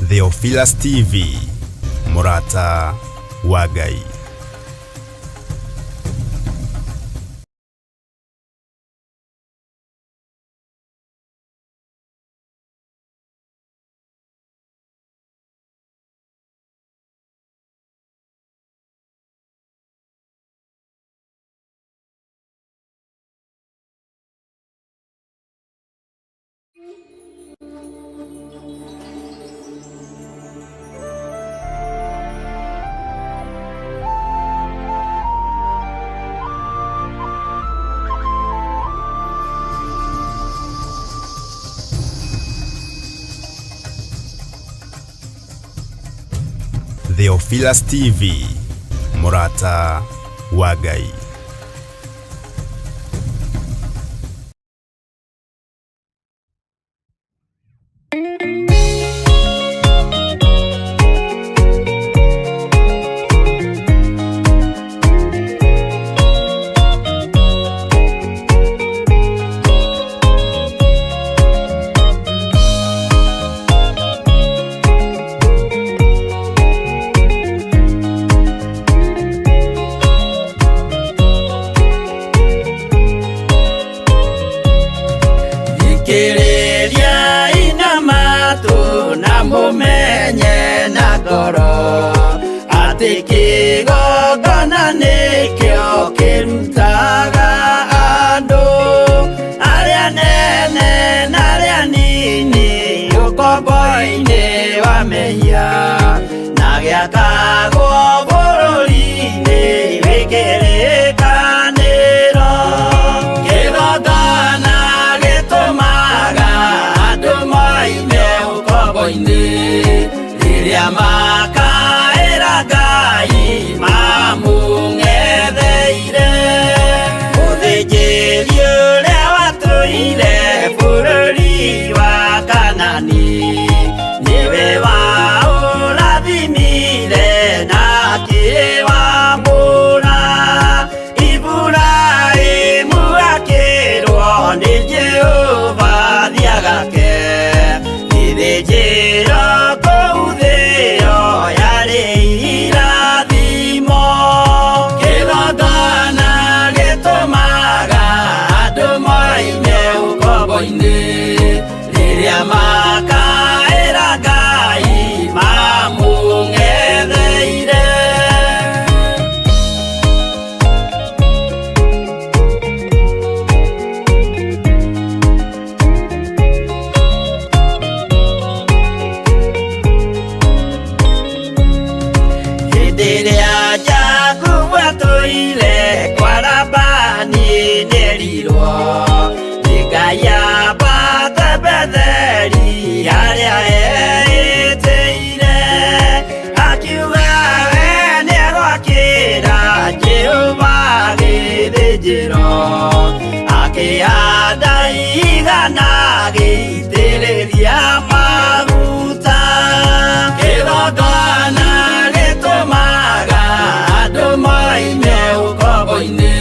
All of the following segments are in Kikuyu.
Theophilus TV, mũrata wa Ngai. Theophilus TV, mũrata wa Ngai. Thikĩrĩriai na matũ na mũmenye na ngoro atĩ kĩgongona nĩkĩo kĩrutaga andũ arĩa nene na arĩa nini ũkombo-inĩ wa mehia na gĩakagwo bũrũri-inĩ wĩ kĩrĩkanĩro. Kĩgongona gĩtũmaga andũ moime ũkombo-inĩ rĩrĩa makaĩra Ngai mamũng'etheire. Mũthĩnjĩri ũrĩa watũire bũrũri wa Kanani nĩwe waũrathimire na akĩwamũra. Iburahĩmu akĩrwo nĩ Jehova thiagake gĩthĩnjĩro kũu thĩo yarĩ irathimo. Kĩgongona gĩtũmaga andũ moime ũkombo-inĩ rĩrĩa makaĩra Ngai mamũng'etheire. Hĩndĩ ĩrĩa Jakubu atũire kwa Labani nĩerirwo nĩ Ngai ambate Betheli harĩa eĩtĩire. Akiuga we nĩegwakĩra Jehova gĩthĩnjĩro, akĩhanda igana agĩitĩrĩria maguta. Kĩgongona gĩtũmaga andũ moime ũkombo-inĩ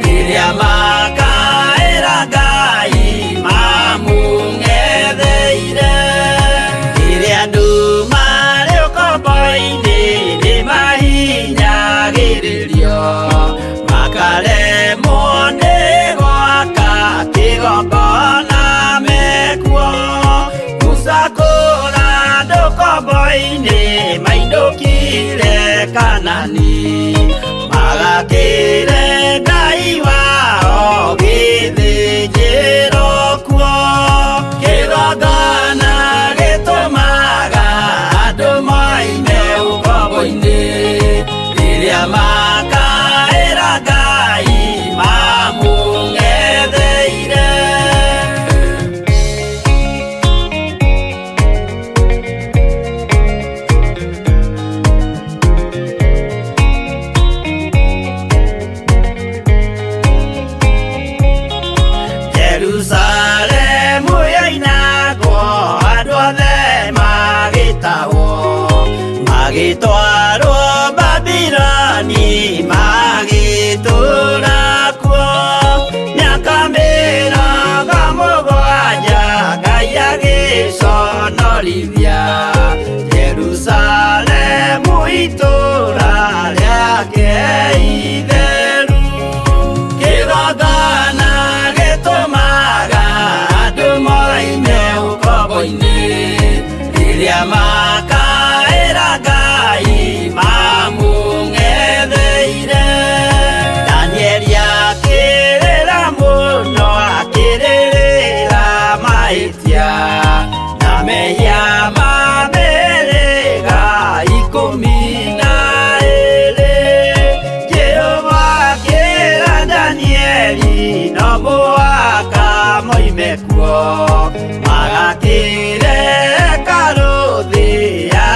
rĩrĩa makaĩra Ngai mamũng'etheire. Rĩrĩa andũ marĩ ũkombo-inĩ nĩmahinyagĩrĩrio, makaremwo nĩ gwaka kĩgongona mekuo. Musa kũra andũ ũkombo-inĩ mainũkire Kanani, magakĩre Ngai wao gĩthĩnjĩro kuo. Kĩgongona gĩtũmaga andũ moime ũkombo-inĩ rĩrĩa makaĩra Ngai mamũng'etheire. Magakĩreka rũthĩ ya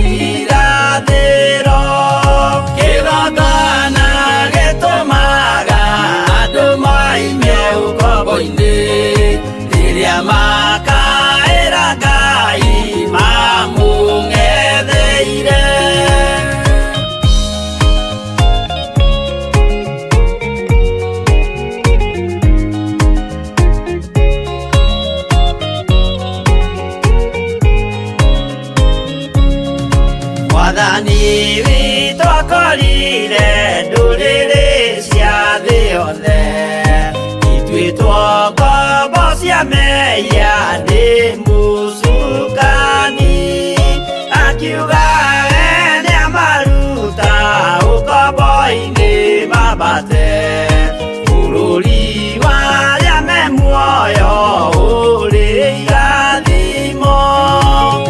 irathĩro. Kĩgongona gĩtũmaga andũ moime ũkombo-inĩ, rĩrĩa makaĩra Ngai mamũng'etheire. Mwathani witũ akorire ndũrĩrĩ cia thĩ yothe, ituĩtwo ngombo cia mehia nĩ mũcukani. Akiuga we nĩamaruta ũkombo-inĩ mambate bũrũri wa arĩa me muoyo ũrĩ irathimo.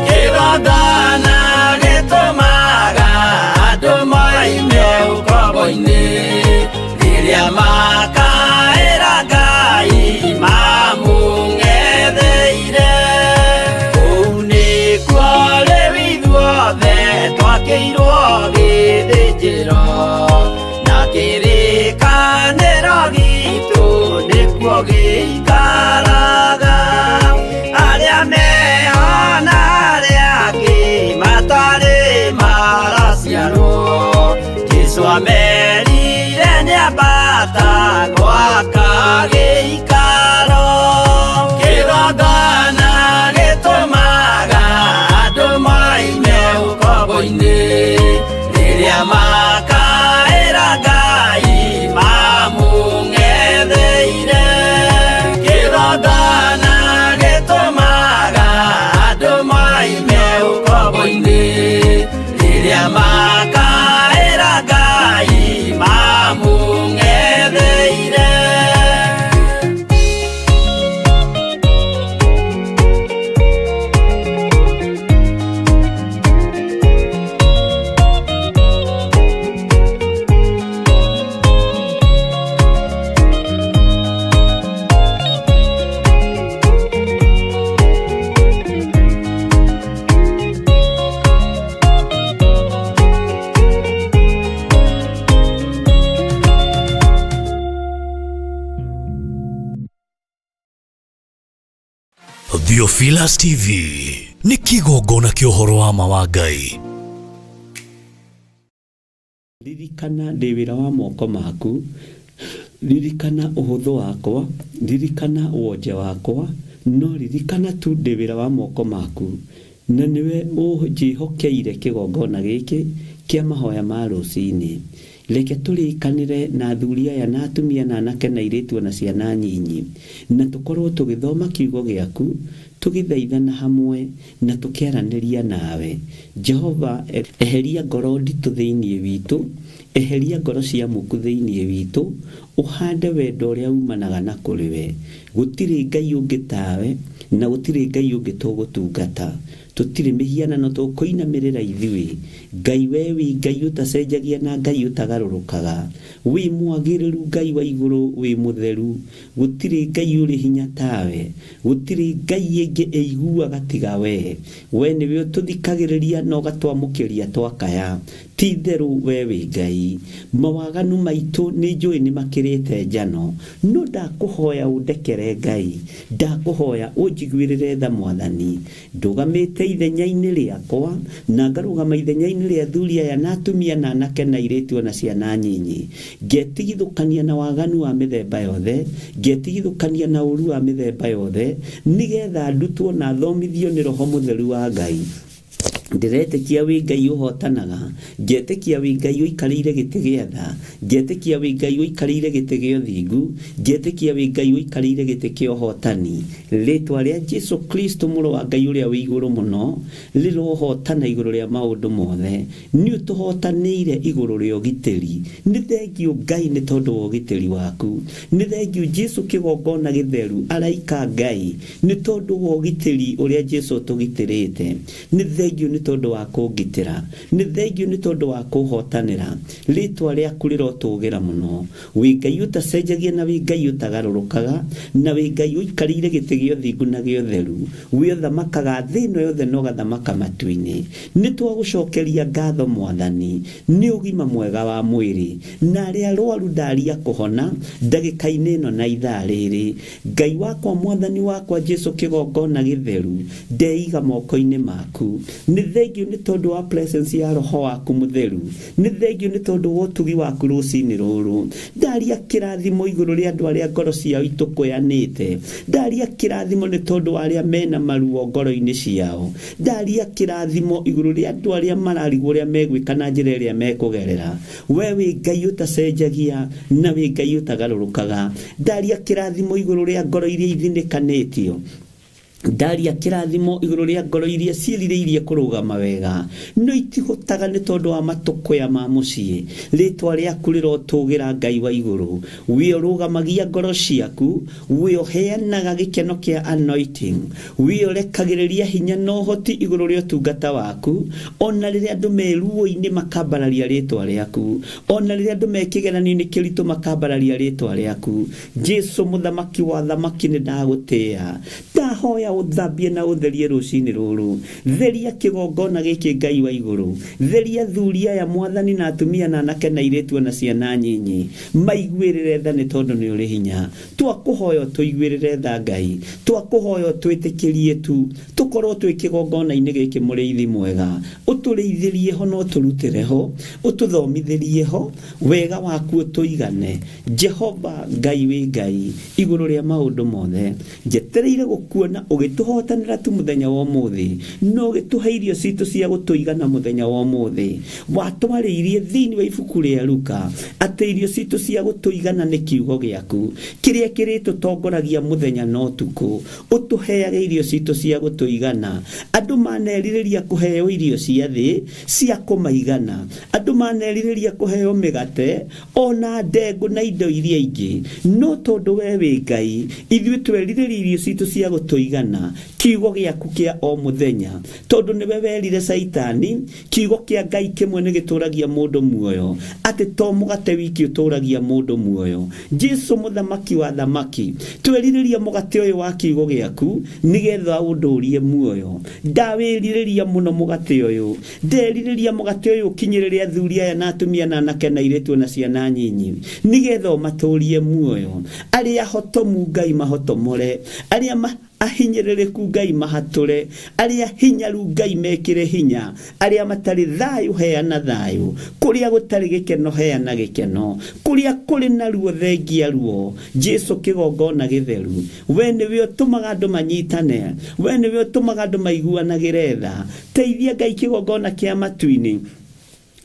Kĩgongona gĩtũmaga andũ moime ũkombo-inĩ, rĩrĩa makaĩra Ngai mamũng'etheire. Kũu nĩkuo rĩu ithuothe twakĩirwo gĩthĩnjĩro, na kĩrĩkanĩro gitũ nĩkuo gĩikaraga. Arĩa meho na arĩa angĩ matarĩ maraciarwo, Jesũ amerire nĩambata gwaka gĩikaro. Kĩgongona gĩtũmaga andũ moime ũkombo-inĩ, rĩrĩa makaĩra Ngai mamũng'etheire. Kĩgongona gĩtũmaga andũ moime ũkombo-inĩ, rĩrĩa makaĩra Ngai mamũng'etheire. Theophilus TV nĩ kĩgongona kĩa ũhoro wa ma wa Ngai. Ririkana ndĩ wĩra wa moko maku, ririkana ũhũthũ wakwa, ririkana wonje wakwa, no ririkana tu ndĩ wĩra wa moko maku, na nĩwe ũnjĩhokeire kĩgongona gĩkĩ kĩa mahoya ma rũcinĩ. Reke tũrĩkanĩre na athuri aya na atumia na anake na airĩtu na ciana nyinyi, na tũkorwo tũgĩthoma kiugo gĩaku, tũgĩthaithana hamwe na tũkĩaranĩria nawe. Jehova, eheria ngoro nditũ thĩinĩ witũ, eheria ngoro cia muku thĩinĩ witũ, ũhande wendo ũrĩa umanaga na kũrĩ we. Gũtirĩ Ngai ũngĩ tawe, na gũtirĩ Ngai ũngĩ tũgũtungata. Tũtirĩ mĩhianano tũkũinamĩrĩra ithuĩ. Ngai we wĩ Ngai ũtacenjagia na Ngai ũtagarũrũkaga. Wĩ mwagĩrĩru Ngai wa igũrũ, wĩ mũtheru. Gũtirĩ Ngai ũrĩ hinya tawe. Gũtirĩ Ngai ĩngĩ ĩiguaga tiga we. We nĩwe ũtũthikagĩrĩria na ũgatwamũkĩria twakaya. Ti itherũ we wĩ Ngai. Mawaganu maitũ nĩ njũĩ nĩ makĩrĩte njano, no ndakũhoya ũndekere Ngai, ndakũhoya ũnjiguĩrĩre tha Mwathani. Ndũgamĩte ithenya-inĩ rĩakwa na ngarũgama ithenya-inĩ rĩa athuri aya na atumia na anake na airĩtu ona ciana nyinyi. Ngetigithũkania na waganu wa mĩthemba yothe, ngetigithũkania na ũru wa mĩthemba yothe, nĩgetha ndutwo na thomithio nĩ Roho Mũtheru wa Ngai. Ndĩretĩkia wĩ Ngai ũhotanaga, ngetĩkia wĩ Ngai ũikarĩire gĩtĩ gĩa tha, ngetĩkia wĩ Ngai ũikarĩire gĩtĩ gĩa ũthingu, ngetĩkia wĩ Ngai ũikarĩire gĩtĩ kĩa ũhotani. Rĩtwa rĩa Jesu Kristo mũrũ wa Ngai ũrĩa wĩ igũrũ mũno rĩrohotana igũrũ rĩa maũndũ mothe. Nĩ ũtũhotanĩire igũrũ rĩa ũgitĩri. Nĩ thengiũ Ngai nĩ tondũ wa ũgitĩri waku. Nĩ thengiũ Jesu kĩgongona gĩtheru araika Ngai nĩ tondũ wa ũgitĩri ũrĩa Jesu ũtũgitĩrĩte. Nĩ thengiũ nĩ Nĩ tondũ wa kũngitĩra, nĩ thengio nĩ tondũ wa kũhotanĩra. Rĩtwa rĩaku rĩrotũgĩra mũno. Wĩ Ngai ũtacenjagia na wĩ Ngai ũtagarũrũkaga, na wĩ Ngai ũikarĩire gĩtĩ gĩa ũthingu na gĩa ũtheru. Wĩ ũthamakaga thĩ ĩno yothe na ũgathamaka matu-inĩ. Nĩ twagũcokeria ngatho Mwathani nĩ ũgima mwega wa mwĩrĩ, na arĩa arwaru ndaria kũhona ndagĩka-inĩ ĩno na ithaa rĩrĩ. Ngai wakwa, Mwathani wakwa Jesu, kĩgongona gĩtheru ndeiga moko-inĩ maku. Nĩ thengio nĩ tondũ wa presence ya Roho waku mũtheru, nĩ thengio nĩ tondũ wa ũtugi waku rũcinĩ rũrũ. Ndaria kĩrathimo igũrũ rĩa andũ arĩa ngoro ciao itũkũyanĩte. Ndaria kĩrathimo nĩ tondũ wa arĩa mena maruo ngoro-inĩ ciao. Ndaria kĩrathimo igũrũ rĩa andũ arĩa mararigwo ũrĩa megwĩka na njĩra ĩrĩa mekũgerera. We wĩ Ngai ũtacenjagia na wĩ Ngai ũtagarũrũkaga. Ndaria kĩrathimo igũrũ rĩa ngoro iria ithinĩkanĩtio. Ndaria kĩrathimo igũrũ rĩa ngoro iria ciĩrirĩirie kũrũgama wega no itihotaga nĩ tondũ wa matũkũya ma mũciĩ. Rĩtwa rĩaku rĩrotũgĩra Ngai wa igũrũ. Wĩ ũrũgamagia ngoro ciaku, wĩ ũheanaga gĩkeno kĩa anointing, wĩ ũrekagĩrĩria hinya na ũhoti igũrũ rĩa ũtungata waku. Ona rĩrĩa andũ me ruo-inĩ makambararia rĩtwa rĩaku, ona rĩrĩa andũ me kĩgeranio-inĩ kĩritũ makambararia rĩtwa rĩaku. Jesu mũthamaki wa thamaki, nĩ ndagũtĩĩa. Ndahoya ũthambie na ũtherie rũcinĩ rũrũ. Theria kĩgongona gĩkĩ Ngai wa igũrũ. Theria athuri aya Mwathani, na atumia na anake na airĩtu na ciana nyinyi. Maiguĩrĩre tha nĩ tondũ nĩ ũrĩ hinya. Twakũhoya ũtũiguĩrĩre tha Ngai, twakũhoya ũtwĩtĩkĩrie tu tũkorwo twĩ kĩgongona-inĩ gĩkĩ. Mũrĩithi mwega, ũtũrĩithĩrie ho na ũtũrutĩre ho, ũtũthomithĩrie ho wega waku ũtũigane. Jehova Ngai, wĩ Ngai igũrũ rĩa maũndũ mothe. Njetereire gũkuona ũgĩtũhotanĩra tu mũthenya wa ũmũthĩ, na ũgĩtũhe irio citũ cia gũtũigana mũthenya wa ũmũthĩ. Watwarĩirie thĩinĩ wa ibuku rĩa Luka atĩ irio citũ cia gũtũigana nĩ kiugo gĩaku kĩrĩa kĩrĩtũtongoragia mũthenya na ũtukũ. Ũtũheage irio citũ cia gũtũigana. Andũ manerirĩria kũheo irio cia thĩ cia kũmaigana, andũ manerirĩria kũheo mĩgate ona ndengũ na indo iria ingĩ, no tondũ we wĩ Ngai, ithuĩ twerirĩria irio citũ cia gũtũigana, kiugo gĩaku kĩa o mũthenya, tondũ nĩwe werire Caitani kiugo kĩa Ngai kĩmwe nĩ gĩtũragia mũndũ muoyo, atĩ to mũgate wiki ũtũragia mũndũ muoyo. Jesu mũthamaki wa thamaki, twerirĩria mũgate ũyũ wa kiugo gĩaku nĩgetha ũndũrie muoyo. Ndawĩrirĩria mũno mũgate ũyũ, nderirĩria mũgate ũyũ ũkinyĩrĩre athuri aya na atumia na anake na airĩtu na ciana nyinyi nĩgetha ũmatũrie muoyo. Arĩa hotomu Ngai mahotomore, arĩa ahinyĩrĩrĩku Ngai mahatũre, arĩa hinyaru Ngai mekĩre hinya, arĩa matarĩ thayũ heana thayũ, kũrĩa gũtarĩ gĩkeno heana gĩkeno, kũrĩa kũrĩ na ruo thengia ruo. Jesu kĩgongona gĩtheru, we nĩwe ũtũmaga andũ manyitane, we nĩwe ũtũmaga andũ maiguanagĩre tha. Teithia Ngai kĩgongona kĩa matu-inĩ,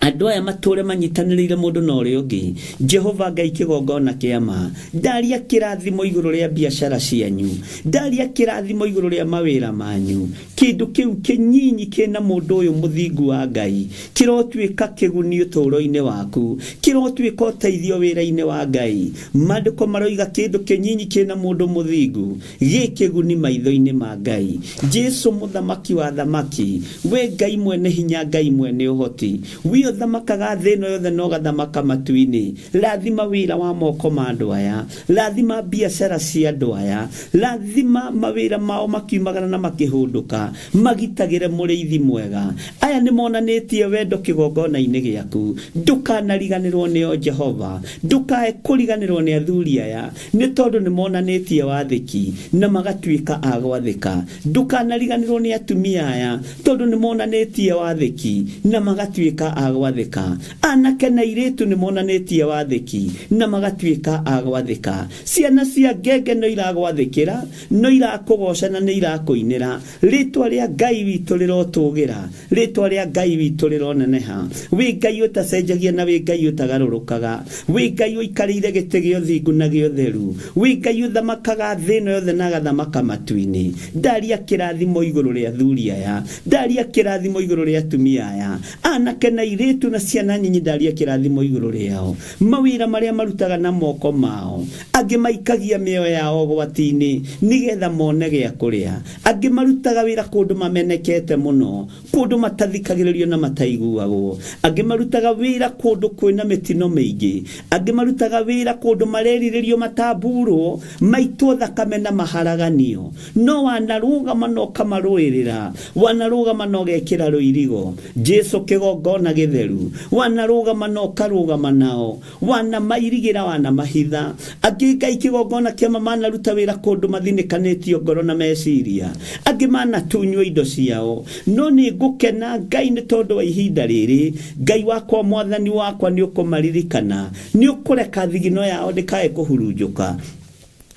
andũ aya matũre manyitanĩrĩire mũndũ na ũrĩa ũngĩ. Jehova Ngai kĩgongona kĩa ma, ndaria kĩrathimo igũrũ rĩa biacara cianyu, ndaria kĩrathimo igũrũ rĩa mawĩra manyu. Kĩndũ kĩu kĩnyinyi kĩna mũndũ ũyũ mũthingu wa Ngai kĩrotuĩka kĩguni ũtũũro-inĩ waku, kĩrotuĩka ũteithio wĩra-inĩ wa Ngai. Maandĩko maroiga kĩndũ kĩnyinyi kĩna mũndũ mũthingu gĩ kĩguni maitho-inĩ ma Ngai. Jesu mũthamaki wa thamaki, we Ngai mwene hinya, Ngai mwene ũhoti, we ũthamakaga thĩ ĩno yothe na ũgathamaka matu-inĩ, rathima wĩra wa moko ma andũ aya, rathima biacara cia andũ aya, rathima mawĩra mao makiumagara na makĩhũndũka, magitagĩre mũrĩithi mwega. Aya nĩ monanĩtie wendo kĩgongona-inĩ gĩaku. Ndũkanariganĩrwo nĩo Jehova, ndũkae kũriganĩrwo nĩ athuri aya, nĩ tondũ nĩ monanĩtie wathĩki na magatuĩka a gwathĩka. Ndũkanariganĩrwo nĩ atumia aya, tondũ nĩ monanĩtie wathĩki na magatuĩka a gwathĩka. Anake na airĩtu nĩ monanĩtie wathĩki na magatuĩka a gwathĩka. Ciana cia ngenge no iragwathĩkĩra, no irakũgoca na nĩ irakũinĩra. Rĩtwa rĩa Ngai witũ rĩrotũgĩra, rĩtwa rĩa Ngai witũ rĩroneneha. Wĩ Ngai ũtacenjagia na wĩ Ngai ũtagarũrũkaga, wĩ Ngai ũikarĩire gĩtĩ gĩa ũthingu na gĩa ũtheru, wĩ Ngai ũthamakaga thĩ ĩno yothe na agathamaka matu-inĩ. Ndaria kĩrathimo igũrũ rĩa athuri aya, ndaria kĩrathimo igũrũ rĩa atumia aya, anake na airĩtu. Airĩtu na ciana nyinyi ndaria kĩrathimo igũrũ rĩao, mawĩra marĩa marutaga na moko mao. Angĩ maikagia mĩoyo yao ũgwati-inĩ nĩgetha mone gĩa kũrĩa. Angĩ marutaga wĩra kũndũ mamenekete mũno, kũndũ matathikagĩrĩrio na mataiguagwo. Angĩ marutaga wĩra kũndũ kwĩna mĩtino mĩingĩ. Angĩ marutaga wĩra kũndũ marerirĩrio matamburwo, maitwo thakame na maharaganio. No wanarũgama na ũkamarũĩrĩra, wanarũgama na ũgekĩra rũirigo. Jesu kĩgongona gĩtheru, wanarũgama na ũkarũgama nao, wanamairigĩra, wanamahitha. Angĩ Ngai kĩgongona kĩama manaruta wĩra kũndũ mathinĩkanĩtio ngoro na meciria. Angĩ manatunywo indo ciao. No nĩ ngũkena Ngai nĩ tondũ wa ihinda rĩrĩ. Ngai wakwa, mwathani wakwa, nĩ ũkũmaririkana, nĩ ũkũreka thigino yao ndĩkae kũhurunjũka,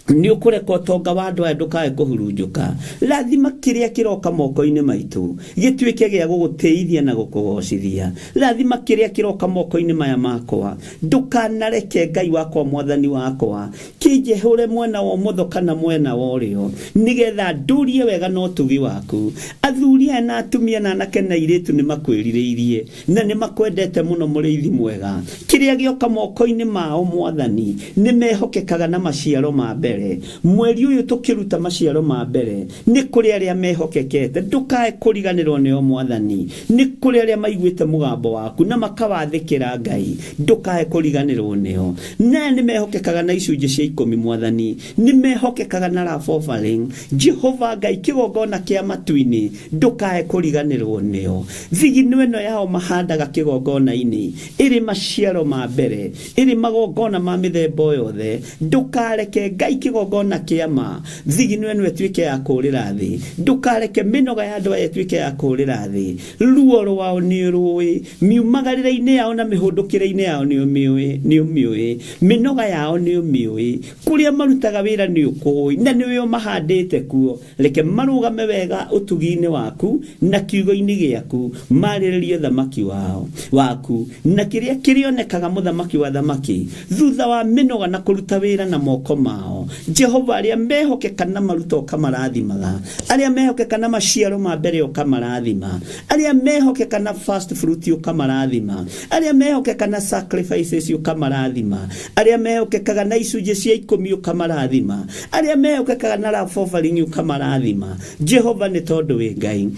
nĩ ũkũreka ũtonga wa andũ aya ndũkae kũhurunjũka. Rathima kĩrĩa kĩroka moko-inĩ maitũ gĩtuĩke gĩa gũgũtĩithia na gũkũgocithia. Rathima kĩrĩa kĩroka moko-inĩ maya makwa, ndũkanareke Ngai wakwa, mwathani wakwa, kĩnjehũre mwena wa ũmotho kana mwena wa ũrĩo, nĩgetha ndũrie wega na ũtugi waku. Athuri aya na atumia na anake na airĩtu nĩ makwĩrirĩirie na nĩ makwendete mũno, mũrĩithi mwega. Kĩrĩa gĩoka moko-inĩ mao mwathani, nĩ mehokekaga na maciaro ma mbere. Mweri ũyũ tũkĩruta maciaro ma mbere, nĩ kũrĩ arĩa mehokekete, ndũkae kũriganĩrwo nĩo mwathani. Nĩ kũrĩ arĩa maiguĩte mũgambo waku na makawathĩkĩra Ngai, ndũkae kũriganĩrwo nĩo. Na nĩ mehokekaga na icunjĩ cia ikũmi mwathani, nĩ mehokekaga na love offering. Jehova Ngai kĩgongona kĩa matu-inĩ, ndũkae kũriganĩrwo nĩo. Thigino ĩno yao mahandaga kĩgongona-inĩ ĩrĩ maciaro ma mbere, ĩrĩ magongona ma mĩthemba o yothe. Ndũkareke Ngai kĩgongona kĩa ma thigino ĩno ĩtuĩke ya kũũrĩra thĩ. Ndũkareke mĩnoga ya andũ aya ĩtuĩke ya kũũrĩra thĩ. Ruo rwao nĩ ũrũĩ, miumagarĩre-inĩ yao na mĩhũndũkĩre-inĩ yao nĩ ũmĩũĩ, nĩ ũmĩũĩ. Mĩnoga yao nĩ ũmĩũĩ, kũrĩa marutaga wĩra nĩ ũkũĩ, na nĩwe ũmahandĩte kuo. Reke marũgame wega ũtugi-inĩ waku na kiugo-inĩ gĩaku, marĩrĩrie ũthamaki wao waku na kĩrĩa kĩrĩonekaga mũthamaki wa thamaki thutha wa mĩnoga na kũruta wĩra na moko mao. Jehova, arĩa mehokeka na maruta ũkamarathimaga, arĩa mehokeka na maciaro ma mbere ũkamarathima, arĩa mehokeka na first fruit ũkamarathima, arĩa mehokeka na sacrifices ũkamarathima, arĩa mehokekaga na icunjĩ cia ikũmi ũkamarathima, arĩa mehokekaga na love offering ũkamarathima. Jehova, nĩ tondũ wĩ Ngai,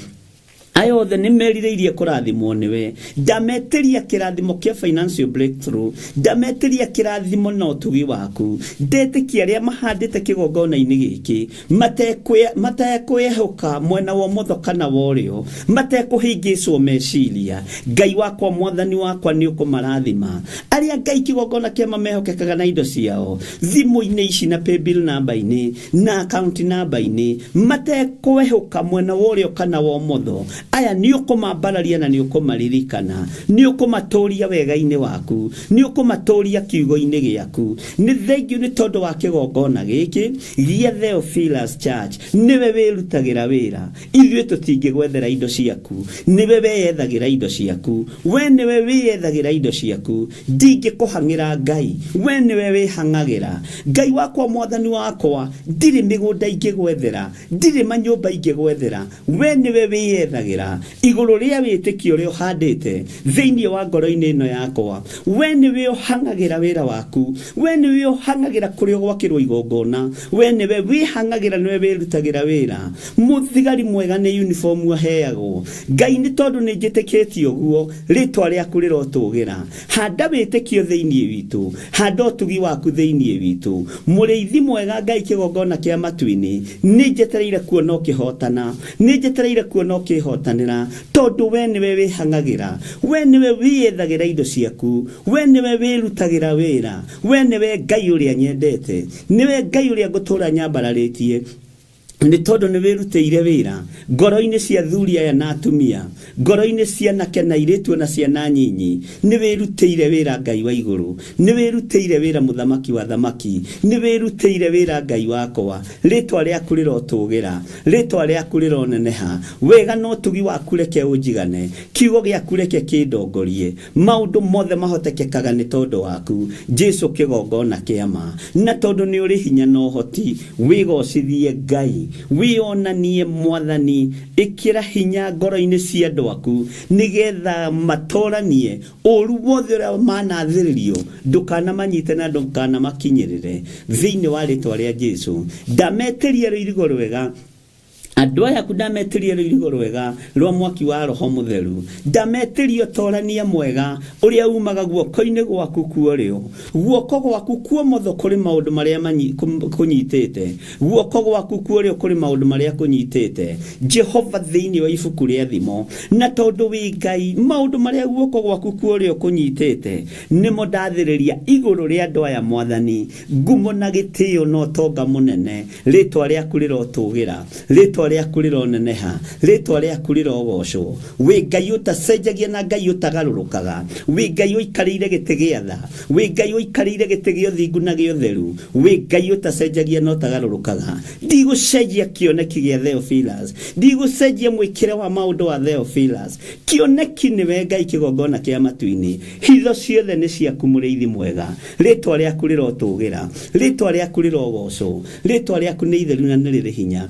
aya othe nĩ merirĩirie kũrathimwo nĩwe. Ndametĩria kĩrathimo kĩa financial breakthrough, ndametĩria kĩrathimo na ũtugi waku. Ndetĩkia arĩa mahandĩte kĩgongona-inĩ gĩkĩ matekwĩhũka mwena wa ũmotho kana wa ũrĩo, matekũhĩngĩcwo meciria, Ngai wakwa, mwathani wakwa, nĩ ũkũmarathima. Arĩa Ngai kĩgongona kĩama mehokekaga na indo ciao thimũ-inĩ ici na paybill namba-inĩ na account namba-inĩ, matekwĩhũka mwena wa ũrĩo kana wa ũmotho, aya nĩ ũkũmambararia na nĩ ũkũmaririkana, nĩ ũkũmatũria wega-inĩ waku, nĩ ũkũmatũria kiugo-inĩ gĩaku. Nĩ thengiũ nĩ tondũ wa kĩgongona gĩkĩ gĩa Theophilus Church. Nĩwe wĩrutagĩra wĩra, ithuĩ tũtingĩgwethera indo ciaku, nĩwe weyethagĩra indo ciaku, we nĩwe wĩyethagĩra indo ciaku. Ndingĩkũhang'ĩra Ngai, we nĩwe wĩhang'agĩra. Ngai wakwa, mwathani wakwa, ndirĩ mĩgũnda ingĩgwethera, ndirĩ manyũmba ingĩgwethera, we nĩwe wĩyethagĩra. Igũrũ rĩa wĩtĩkio ũrĩa ũhandĩte thĩinĩ wa ngoro-inĩ ĩno yakwa, we nĩwe ũhang'agĩra wĩra waku, we nĩwe ũhang'agĩra kũrĩa ũgwakĩrwo igongona, we nĩwe wĩhang'agĩra, nĩwe wĩrutagĩra wĩra. Mũthigari mwega nĩ uniform aheagwo. Ngai, nĩ tondũ nĩ njĩtĩkĩtie ũguo, rĩtwa rĩaku rĩrotũgĩra. Handa wĩtĩkio thĩinĩ witũ, handa ũtugi waku thĩinĩ witũ, mũrĩithi mwega. Ngai kĩgongona kĩa matu-inĩ, nĩ njetereire kuona ũkĩhotana, nĩ njetereire kuona ũkĩhotanĩra, tondũ we nĩwe wĩhang'agĩra, we nĩwe wĩyethagĩra indo ciaku, we nĩwe wĩrutagĩra wĩra, we nĩwe Ngai ũrĩa nyendete, nĩwe Ngai ũrĩa ngũtũũra nyambararĩtie, nĩ tondũ nĩ wĩrutĩire wĩra ngoro-inĩ cia athuri aya na atumia, ngoro-inĩ cia anake na airĩtu na ciana nyinyi. Nĩ wĩrutĩire wĩra, Ngai wa igũrũ, nĩ wĩrutĩire wĩra, mũthamaki wa thamaki, nĩ wĩrutĩire wĩra, Ngai wakwa. Rĩtwa rĩaku rĩrotũgĩra, rĩtwa rĩaku rĩroneneha. Wega na ũtugi waku reke ũnjigane, kiugo gĩaku reke kĩndongorie. Maũndũ mothe mahotekekaga nĩ tondũ waku, Jesu kĩgongona kĩa ma, na tondũ nĩ ũrĩ hinya na ũhoti, wĩgocithie Ngai. Wĩonanie mwathani, ĩkĩra hinya ngoro-inĩ cia andũ aku nĩgetha matoranie ũru wothe ũrĩa manathĩrĩrio, ndũkanamanyite na ndũkanamakinyĩrĩre thĩinĩ wa rĩtwa rĩa Jesu. Ndametĩria rũirigo rwega andũ aya aku, ndametĩria rũirigo rwega rwa mwaki wa roho mũtheru, ndametĩria ũtorania mwega ũrĩa umaga guoko-inĩ gwaku kuorĩo, guoko gwaku kuomotho kũrĩ maũndũ marĩa kũnyitĩte, guoko gwaku kuorĩo kũrĩ maũndũ marĩa kũnyitĩte Jehova thĩinĩ wa ibuku rĩa Thimo. Na tondũ wĩ Ngai, maũndũ marĩa guoko gwaku kuorĩo kũnyitĩte nĩmo ndathĩrĩria igũrũ rĩa andũ aya mwathani. Ngumo na gĩtĩo na ũtonga mũnene, rĩtwa rĩaku rĩrotũgĩra, rĩtwa rĩaku rĩroneneha, rĩtwa rĩaku rĩrogocwo. Wĩ Ngai ũtacenjagia na Ngai ũtagarũrũkaga, wĩ Ngai ũikarĩire gĩtĩ gĩa tha, wĩ Ngai ũikarĩire gĩtĩ gĩa ũthingu na gĩa ũtheru, wĩ Ngai ũtacenjagia na ũtagarũrũkaga. Ndigũcenjia kĩoneki gĩa Theophilus, ndigũcenjia mwĩkĩre wa maũndũ wa Theophilus. Kĩoneki nĩwe Ngai, kĩgongona kĩa matu-inĩ, hitho ciothe nĩ ciaku mũrĩithi mwega. Rĩtwa rĩaku rĩrotũgĩra, rĩtwa rĩaku rĩrogocwo, rĩtwa rĩaku nĩ itheru na nĩ rĩrĩ hinya.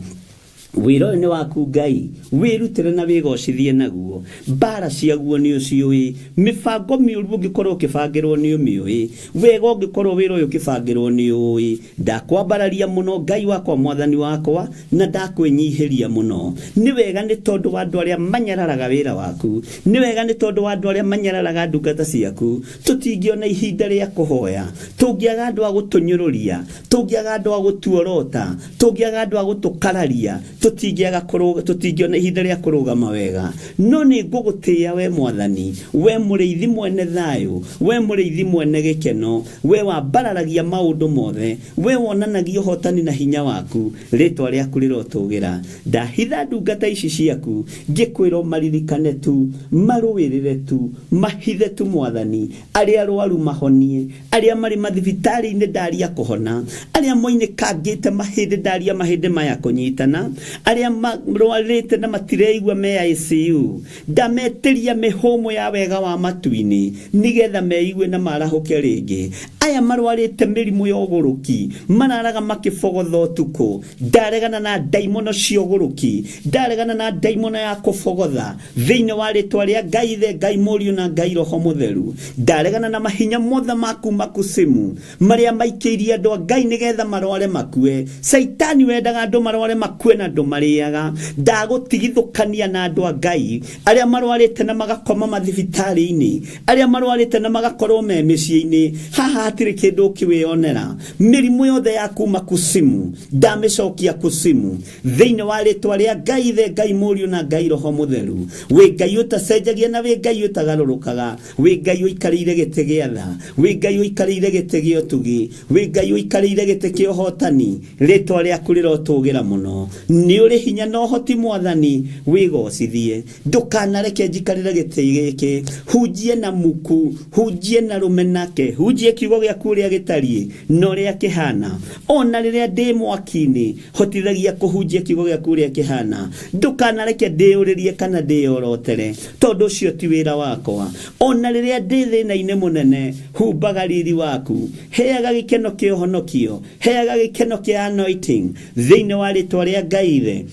Wĩra ũyũ nĩ waku Ngai, wĩrutĩre na wĩgocithie naguo. Mbara ciaguo nĩ ũciũĩ, mĩbango mĩũru ũngĩkorwo ũkĩbangĩrwo nĩ ũmĩũĩ, wega ũngĩkorwo wĩra ũyũ ũkĩbangĩrwo nĩ ũĩ. Ndakwambararia mũno Ngai wakwa, mwathani wakwa, na ndakwĩnyihĩria mũno. Nĩ wega nĩ tondũ wa andũ arĩa manyararaga wĩra waku, nĩ wega nĩ tondũ wa andũ arĩa manyararaga ndungata ciaku. Tũtingĩona ihinda rĩa kũhoya, tũngĩaga andũ a gũtũnyũrũria, tũngĩaga andũ a gũtuorota, tũngĩaga andũ a gũtũkararia, tũtingĩona ihinda rĩa kũrũgama wega. No nĩ ngũgũtĩĩa we mwathani, we mũrĩithi mwene thayũ, we mũrĩithi mwene gĩkeno, we wambararagia maũndũ mothe, we wonanagia ũhotani na hinya waku. Rĩtwa rĩaku rĩrotũgĩra. Ndahitha ndungata ici ciaku ngĩkwĩra maririkane tu, marũĩrĩre tu, mahithe tu mwathani. Arĩa arwaru mahonie, arĩa marĩ mathibitarĩ-inĩ ndaria kũhona, arĩa moinĩkangĩte mahĩndĩ ndaria mahĩndĩ maya kũnyitana, arĩa marwarĩte na matireigua me ICU, ndametĩria mĩhũmũ ya wega wa matu-inĩ nĩgetha meigue na marahũke rĩngĩ. Aya marwarĩte mĩrimũ ya ũgũrũki, mararaga makĩbogotha ũtukũ, ndaregana na ndaimono cia ũgũrũki, ndaregana na ndaimono ya kũbogotha thĩinĩ wa rĩtwa rĩa Ngai Ithe, Ngai Mũriũ na Ngai Roho Mũtheru. Ndaregana na mahinya mothe ma kuma kusimu marĩa maikĩirie andũ a Ngai nĩgetha marware makue. Caitani wendaga andũ marware makue na andũ marĩaga. Ndagũtigithũkania na andũ a Ngai arĩa marwarĩte na magakoma mathibitarĩ-inĩ, arĩa marwarĩte na magakorwo me mĩciĩ-inĩ. Haha hatirĩ kĩndũ ũkĩwĩonera. Mĩrimũ yothe ya kuma kusimu ndamĩcokia kusimu thĩinĩ wa rĩtwa rĩa Ngai Ithe, Ngai Mũriũ na Ngai Roho Mũtheru. Wĩ Ngai ũtacenjagia na wĩ Ngai ũtagarũrũkaga, wĩ Ngai ũikarĩire gĩtĩ gĩa tha, wĩ Ngai ũikarĩire gĩtĩ gĩa ũtugi, wĩ Ngai ũikarĩire gĩtĩ kĩa ũhotani. Rĩtwa rĩaku rĩrotũgĩra mũno. Nĩ ũrĩ hinya na ũhoti mwathani, wĩgocithie. Ndũkanareke njikarĩre gĩtĩ gĩkĩ, hunjie na muku, hunjie na rũmenake, hunjie kiugo gĩaku ũrĩa gĩtariĩ na ũrĩa kĩhana. Ona rĩrĩa ndĩ mwaki-inĩ, hotithagia kũhunjia kiugo gĩaku ũrĩa kĩhana. Ndũkanareke ndĩyũrĩrie kana ndĩyorotere, tondũ ũcio ti wĩra wakwa. Ona rĩrĩa ndĩ thĩna-inĩ mũnene, humbaga riri waku, heaga gĩkeno kĩa ũhonokio, heaga gĩkeno kĩa anointing thĩinĩ wa rĩtwa rĩa Ngai Ithe,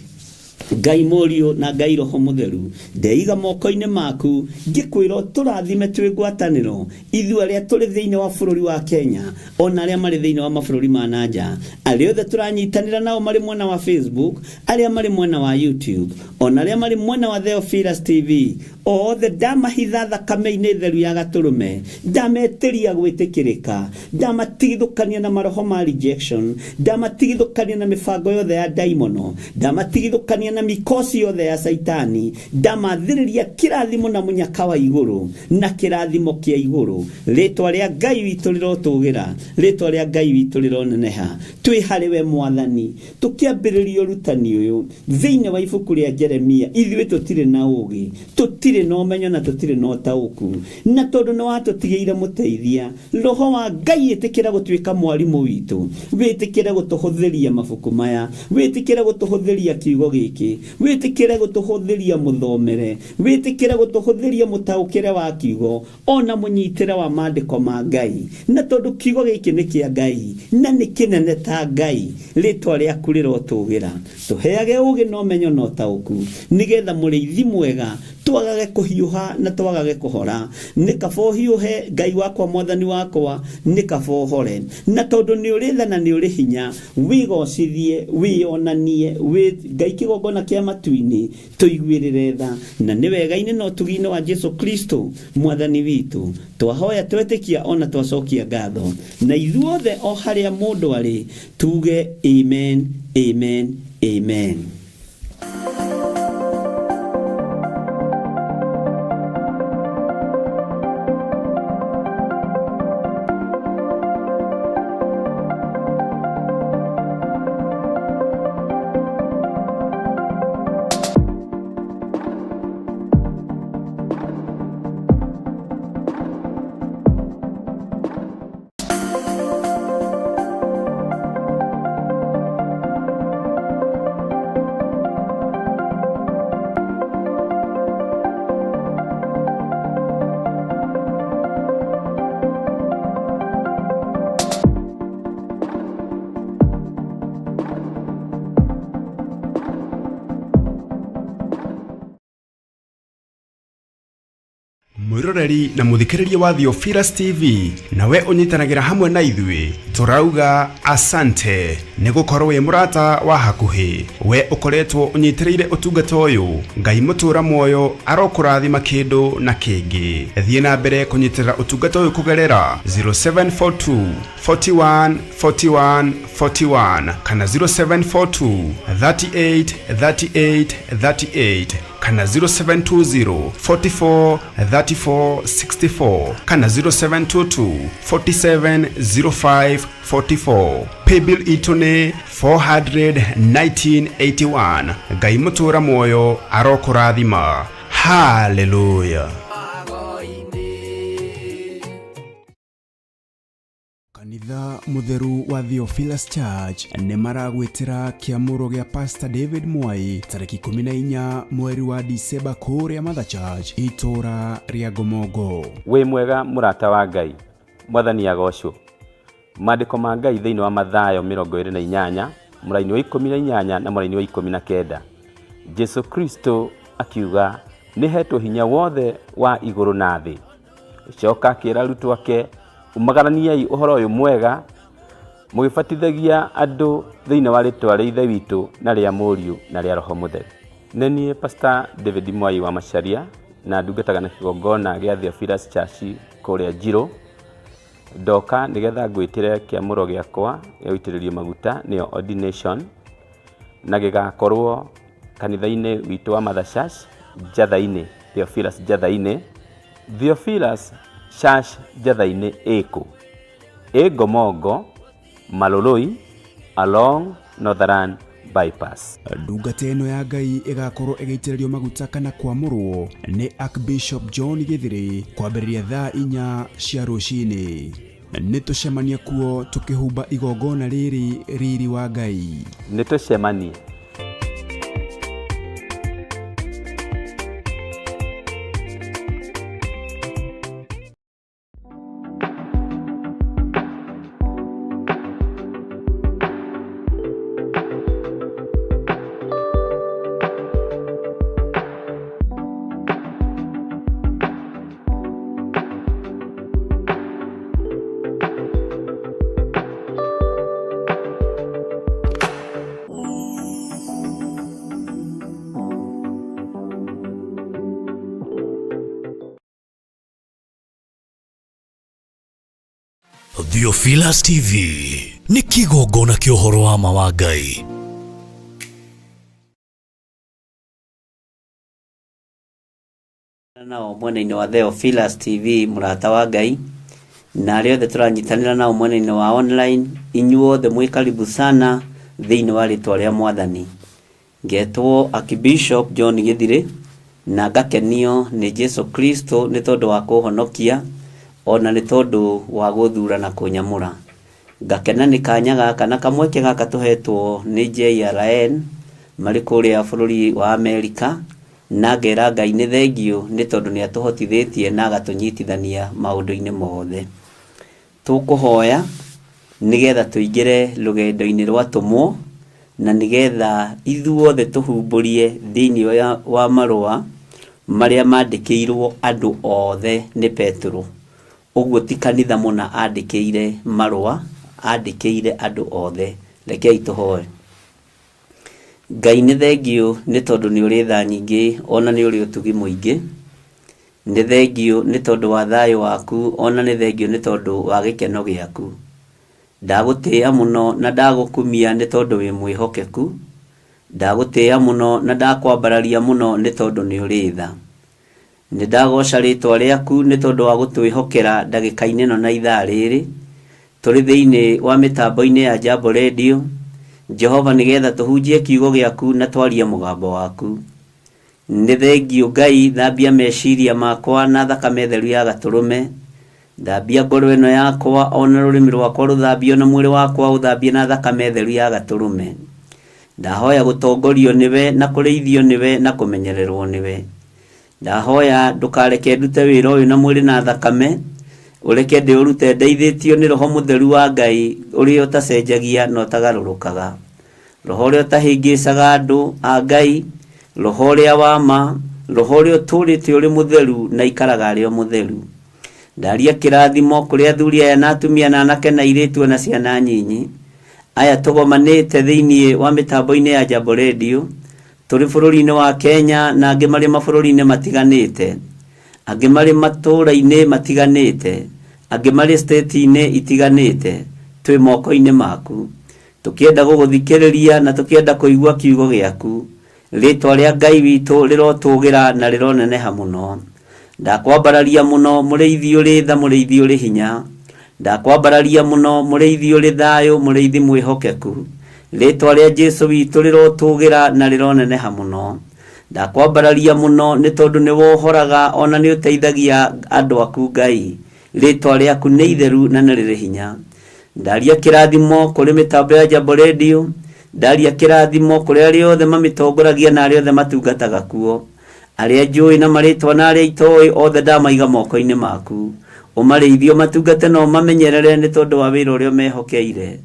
Ngai Mũriũ na Ngai Roho Mũtheru. Ndeiga moko-inĩ maku ngĩkwĩra ũtũrathime twĩ ngwatanĩro, ithuĩ arĩa tũrĩ thĩinĩ wa bũrũri wa Kenya, ona arĩa marĩ thĩinĩ wa mabũrũri ma na nja, arĩa othe tũranyitanĩra nao marĩ mwena wa Facebook, arĩa marĩ mwena wa YouTube, ona arĩa marĩ mwena wa Theophilus TV, othe ndamahitha thakame-inĩ theru ya gatũrũme, ndametĩria gwĩtĩkĩrĩka, ndamatigithũkania na maroho ma rejection, ndamatigithũkania na mĩbango yothe ya ndaimono, ndamatigithũkania na mikosi yothe ya Caitani, ndamathĩrĩria kĩrathimo na mũnyaka wa igũrũ na kĩrathimo kĩa igũrũ. Rĩtwa rĩa Ngai witũ rĩrotũgĩra, rĩtwa rĩa Ngai witũ rĩroneneha. Twĩ harĩ we mwathani, tũkĩambĩrĩria ũrutani ũyũ thĩinĩ wa ibuku rĩa Jeremia. Ithuĩ tũtirĩ na ũũgĩ, tũtirĩ na ũmenyo na tũtirĩ na ũtaũku, na tondũ nĩ watũtigĩire mũteithia, Roho wa Ngai, ĩtĩkĩra gũtuĩka mwarimũ witũ, wĩtĩkĩre gũtũhũthĩria mabuku maya, wĩtĩkĩre gũtũhũthĩria kiugo gĩkĩ. Gĩkĩ wĩtĩkĩre gũtũhũthĩria mũthomere, wĩtĩkĩre gũtũhũthĩria mũtaũkĩre wa kiugo ona mũnyitĩre wa maandĩko ma Ngai, na tondũ kiugo gĩkĩ nĩ kĩa Ngai na nĩ kĩnene ta Ngai, rĩtwa rĩaku rĩrotũgĩra. Tũheage ũgĩ na ũmenyo na ũtaũku, nĩgetha mũrĩithi mwega twagage kũhiũha na twagage kũhora. Nĩ kaba ũhiũhe Ngai wakwa mwathani wakwa, nĩ kaba ũhore, na tondũ nĩ ũrĩ tha na nĩ ũrĩ hinya, wĩgocithie, wĩyonanie, wĩ Ngai kĩgongona kĩa matu-inĩ, tũiguĩrĩre tha, na nĩ wega-inĩ na ũtugi-inĩ wa Jesu Kristo mwathani witũ twahoya twetĩkia ona twacokia ngatho, na ithuothe o harĩa mũndũ arĩ tuge amen, amen, amen. Mwiroreri na muthikiriria wa Theophilus TV, nawe ũnyitanagĩra hamwe na ithuĩ, tũrauga asante nĩ gũkorwo wĩ mũrata wa hakuhĩ. We ũkoretwo ũnyitĩrĩire ũtungata ũyũ, Ngai mũtũra muoyo arokũrathima kĩndũ na kĩngĩ. Thiĩ na mbere kũnyitĩrĩra ũtungata ũyũ kũgerera 0742 41 41 41 kana 0742 38 38 38 kana 0720 44 34 64 kana 0722 47 05 44. Paybill itũ nĩ 41981. Ngai mũtũra muoyo arokũrathima. Hallelujah. Kanitha Mutheru wa Theophilus Church nĩ maragwĩtĩra kĩamũro gĩa Pastor David Mwai tarĩki 14 mweri wa Dicemba kũrĩa Mother Church itũra rĩa Ngomongo. Wĩ mwega mũrata wa Ngai, mwathani agocwo. Maandĩko ma Ngai thĩinĩ wa Mathayo 28 mũraini wa 18 na mũraini wa 19, Jesu Kristo akiuga nĩ hetwo hinya wothe wa igũrũ na thĩ. Coka akĩra arutwo ake, umagaraniai ũhoro ũyũ mwega mũgĩbatithagia andũ thĩinĩ wa rĩtwa rĩa Ithe witũ na rĩa Mũriũ na rĩa Roho Mũtheru. Nĩ niĩ Pastor David Mwai wa Macharia na ndungataga na kĩgongona gĩa Theophilus Church kũrĩa Njirũ. Ndoka nĩgetha ngwĩtĩre kĩamũro gĩakwa gĩa gũitĩrĩrio maguta nĩyo ordination, na gĩgakorwo kanitha-inĩ witũ wa Mother Church Njatha-inĩ, Theophilus Njatha-inĩ. Theophilus Church Njatha-inĩ ĩkũ? Ĩ Ngomongo, Maloloi, along Northern Bypass. Ndungata ĩno ya Ngai ĩgakorwo ĩgĩitĩrĩrio maguta kana kwamũrwo nĩ Archbishop John Gĩthĩrĩ kwambĩrĩria thaa 4 cia rũcinĩ. Nĩ tũcemanie kuo tũkĩhumba igongona rĩrĩ riri wa Ngai. Nĩ tũcemanie. Theophilus TV nĩ kĩgongona kĩa ũhoro wa ma wa Ngai. Nao mwena-inĩ wa Theophilus TV mũrata wa Ngai, na arĩa othe tũranyitanĩra nao mwena-inĩ wa online, inyuothe mwĩ karibu sana thĩinĩ wa rĩtwa rĩa Mwathani. Ngetwo Archbishop John Gĩthirĩ na ngakenio nĩ Jesu Kristo nĩ tondũ wa kũhonokia ona nĩ tondũ wa gũthura na kũnyamũra. Ngakena nĩ kanya gaka na kamweke gaka tũhetwo nĩ JRN Marĩ kũrĩa bũrũri wa Amerika, na ngera Ngai nĩ thengiũ nĩ tondũ nĩ atũhotithĩtie na agatũnyitithania maũndũ-inĩ mothe. Tũkũhoya nĩgetha tũingĩre rũgendo-inĩ rwa atũmwo, na nĩgetha ithuothe tũhumbũrie thĩinĩ wa marũa marĩa mandĩkĩirwo andũ othe nĩ Petero. Ũguo ti kanitha mũna andĩkĩire marũa, andĩkĩire andũ othe. Rekei tũhoe. Ngai nĩ thengiũ nĩ tondũ nĩ ũrĩ tha nyingĩ ona nĩ ũrĩ ũtugi mũingĩ. Nĩ thengiũ nĩ tondũ wa thayũ waku ona nĩ thengiũ nĩ tondũ wa gĩkeno gĩaku. Ndagũtĩĩa mũno na ndagũkumia nĩ tondũ wĩ mwĩhokeku. Ndagũtĩĩa mũno na ndakwambararia mũno nĩ tondũ nĩ ũrĩ tha. Nĩ ndagoca rĩtwa rĩaku nĩ tondũ wa gũtwĩhokera ndagĩka-inĩ ĩno na ithaa rĩrĩ. Tũrĩ thĩinĩ wa mĩtambo-inĩ ya Jambo Radio. Jehova nĩgetha tũhunjie kiugo gĩaku na twarie mũgambo waku. Nĩ thengiũ Ngai, thambia meciria makwa na thakame theru ya gatũrũme. Thambia ngoro ĩno yakwa ona rũrĩmĩ rwakwa rũthambio na mwĩrĩ wakwa ũthambie na thakame theru ya gatũrũme. Ndahoya gũtongorio nĩwe na kũrĩithio nĩwe na kũmenyererwo nĩwe. Ndahoya ndũkareke ndute wĩra ũyũ na mwĩrĩ na thakame, ũreke ndĩũrute ndeithĩtio nĩ Roho Mũtheru wa Ngai ũrĩa ũtacenjagia na ũtagarũrũkaga. Roho ũrĩa ũtahĩngĩcaga andũ a Ngai, Roho ũrĩa wa ma, Roho ũrĩa ũtũũrĩte ũrĩ mũtheru na aikaraga arĩ o mũtheru. Ndaria kĩrathimo kũrĩ athuri aya na atumia na anake na airĩtu ona ciana nyinyi, aya tũgomanĩte thĩinĩ wa mĩtambo-inĩ ya Jambo Radio, tũrĩ bũrũri-inĩ wa Kenya na angĩ marĩ mabũrũri-inĩ matiganĩte, angĩ marĩ matũũra-inĩ matiganĩte, angĩ marĩ state-inĩ itiganĩte, twĩ moko-inĩ maku. Tũkĩenda gũgũthikĩrĩria na tũkĩenda kũigua kiugo gĩaku. Rĩtwa rĩa Ngai witũ rĩrotũgĩra na rĩroneneha mũno. Ndakwambararia mũno mũrĩithi ũrĩ tha, mũrĩithi ũrĩ hinya. Ndakwambararia mũno mũrĩithi ũrĩ thayũ, mũrĩithi mwĩhokeku. Rĩtwa rĩa Jesu witũ rĩrotũgĩra na rĩroneneha mũno. Ndakwambararia mũno nĩ tondũ nĩ wohoraga ona nĩ ũteithagia andũ aku Ngai. Rĩtwa rĩaku nĩ itheru na nĩ rĩrĩ hinya. Ndaria kĩrathimo kũrĩ mĩtambo ya Jambo Radio. Ndaria kĩrathimo kũrĩ arĩa othe mamĩtongoragia na arĩa othe matungataga kuo. Arĩa njũĩ na marĩtwa na arĩa itoĩ othe ndamaiga moko-inĩ maku. Ũmarĩithie, ũmatungate na ũmamenyerere nĩ tondũ wa wĩra ũrĩa ũmehokeire.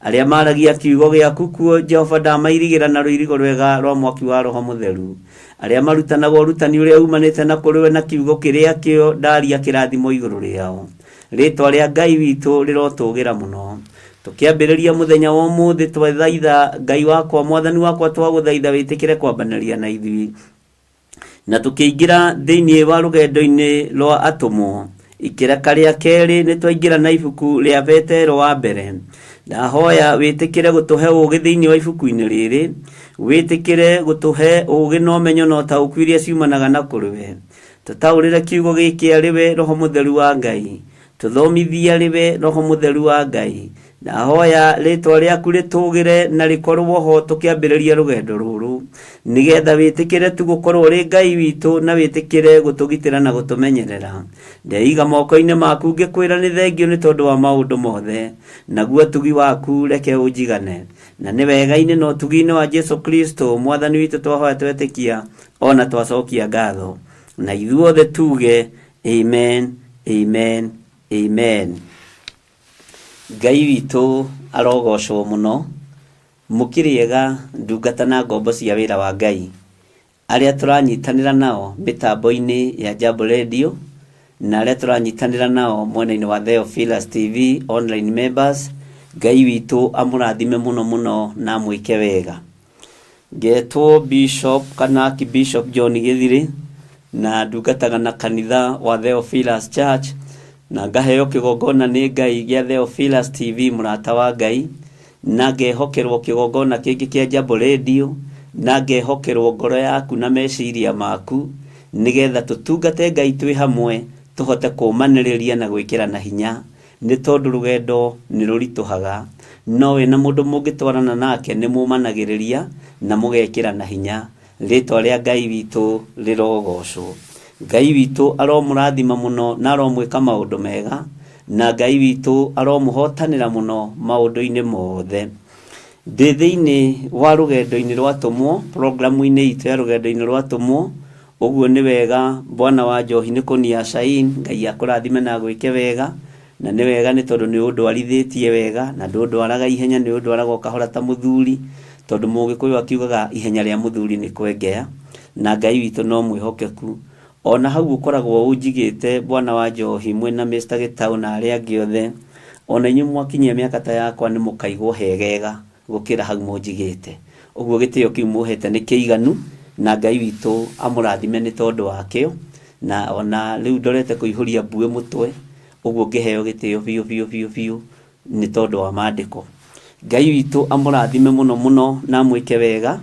Arĩa maragia kiugo gĩaku kuo, Jehova, ndamairigĩra na rũirigo rwega rwa mwaki wa Roho Mũtheru. Arĩa marutanaga ũrutani ũrĩa umanĩte na kũrĩ we na kiugo kĩrĩa kĩo, ndaria kĩrathimo igũrũ rĩao. Rĩtwa rĩa Ngai witũ rĩrotũgĩra mũno. Tũkĩambĩrĩria mũthenya wa ũmũthĩ, twathaitha Ngai wakwa, Mwathani wakwa, twagũthaitha wĩtĩkĩre kwambanĩria na ithuĩ. Na tũkĩingĩra thĩinĩ wa rũgendo-inĩ rwa atũmwo, ikĩreka rĩa kerĩ nĩ twaingĩra na ibuku rĩa Petero wa mbere. Ndahoya wĩtĩkĩre gũtũhe ũũgĩ thĩinĩ wa ibuku-inĩ rĩrĩ, wĩtĩkĩre gũtũhe ũũgĩ na ũmenyo na ũtaũku iria ciumanaga na kũrĩ we. Tũtaũrĩre kiugo gĩkĩ arĩ we Roho Mũtheru wa Ngai. Tũthomithie arĩ we Roho Mũtheru wa Ngai. Ndahoya rĩtwa rĩaku rĩtũgĩre na rĩkorwo ho tũkĩambĩrĩria rũgendo rũrũ, nĩgetha wĩtĩkĩre tu gũkorwo ũrĩ Ngai witũ na wĩtĩkĩre gũtũgitĩra na gũtũmenyerera. Ndeiga moko-inĩ maku ngĩkwĩra nĩ thengiũ nĩ tondũ wa maũndũ mothe, naguo ũtugi waku reke ũnjigane. Na nĩ wega-inĩ na ũtugi-inĩ wa Jesu Kristo Mwathani witũ twahoya twetĩkia ona twacokia ngatho. Na ithuothe tuge amen, amen, amen. Ngai witũ arogocwo mũno. Mũkĩrĩega ndungata na ngombo cia wĩra wa Ngai, arĩa tũranyitanĩra nao mĩtambo-inĩ ya Jambo Radio, na arĩa tũranyitanĩra nao mwena-inĩ wa Theophilus TV online members, Ngai witũ amũrathime mũno mũno na amwĩke wega. Ngetwo Bishop kana Archbishop John Gĩthirĩ, na ndungataga na kanitha wa Theophilus Church, na ngaheo kĩgongona nĩ Ngai gĩa Theophilus TV mũrata wa Ngai, na ngehokerwo kĩgongona kĩngĩ kĩa Jambo Radio, na ngehokerwo ngoro yaku na meciria maku, nĩgetha tũtungate Ngai twĩ hamwe, tũhote kũũmanĩrĩria na gwĩkĩrana hinya. Nĩ tondũ rũgendo nĩ rũritũhaga, no wĩna mũndũ mũngĩtwarana nake nĩ mũmanagĩrĩria na mũgekĩrana hinya. Rĩtwa rĩa Ngai witũ rĩrogocwo. Ngai witũ aromũrathima mũno na aromwĩka maũndũ mega, na Ngai witũ aromũhotanĩra mũno maũndũ-inĩ mothe. Ndĩ thĩinĩ wa rũgendo-inĩ rwa atũmwo, programu-inĩ itũ ya rũgendo-inĩ rwa atũmwo. Ũguo nĩ wega bwana wa njohi nĩ kũnia Shain, Ngai akũrathime na agwĩke wega. Na nĩ wega nĩ tondũ nĩ ũndwarithĩtie wega, na ndũndwaraga ihenya, nĩ ũndwaraga o kahora ta mũthuri, tondũ Mũgĩkũyũ akiugaga ihenya rĩa mũthuri nĩ kwengea, na Ngai witũ no mwĩhokeku. Ona hau ũkoragwo ũnjigĩte bwana wa njohi mwĩna Mr. Gĩtaũ na arĩa angĩ othe, ona inyuĩ mwakinyia mĩaka ta yakwa nĩ mũkaigwo hegega gũkĩra hau mũnjigĩte. Ũguo gĩtĩo kĩu mũhete nĩ kĩiganu, na Ngai witũ amũrathime nĩ tondũ wakĩo. Na ona rĩu ndorete kũihũria mbuĩ mũtwe, ũguo ngĩheo gĩtĩo biũ biũ biũ biũ nĩ tondũ wa maandĩko. Ngai witũ amũrathime mũno mũno na amwĩke wega,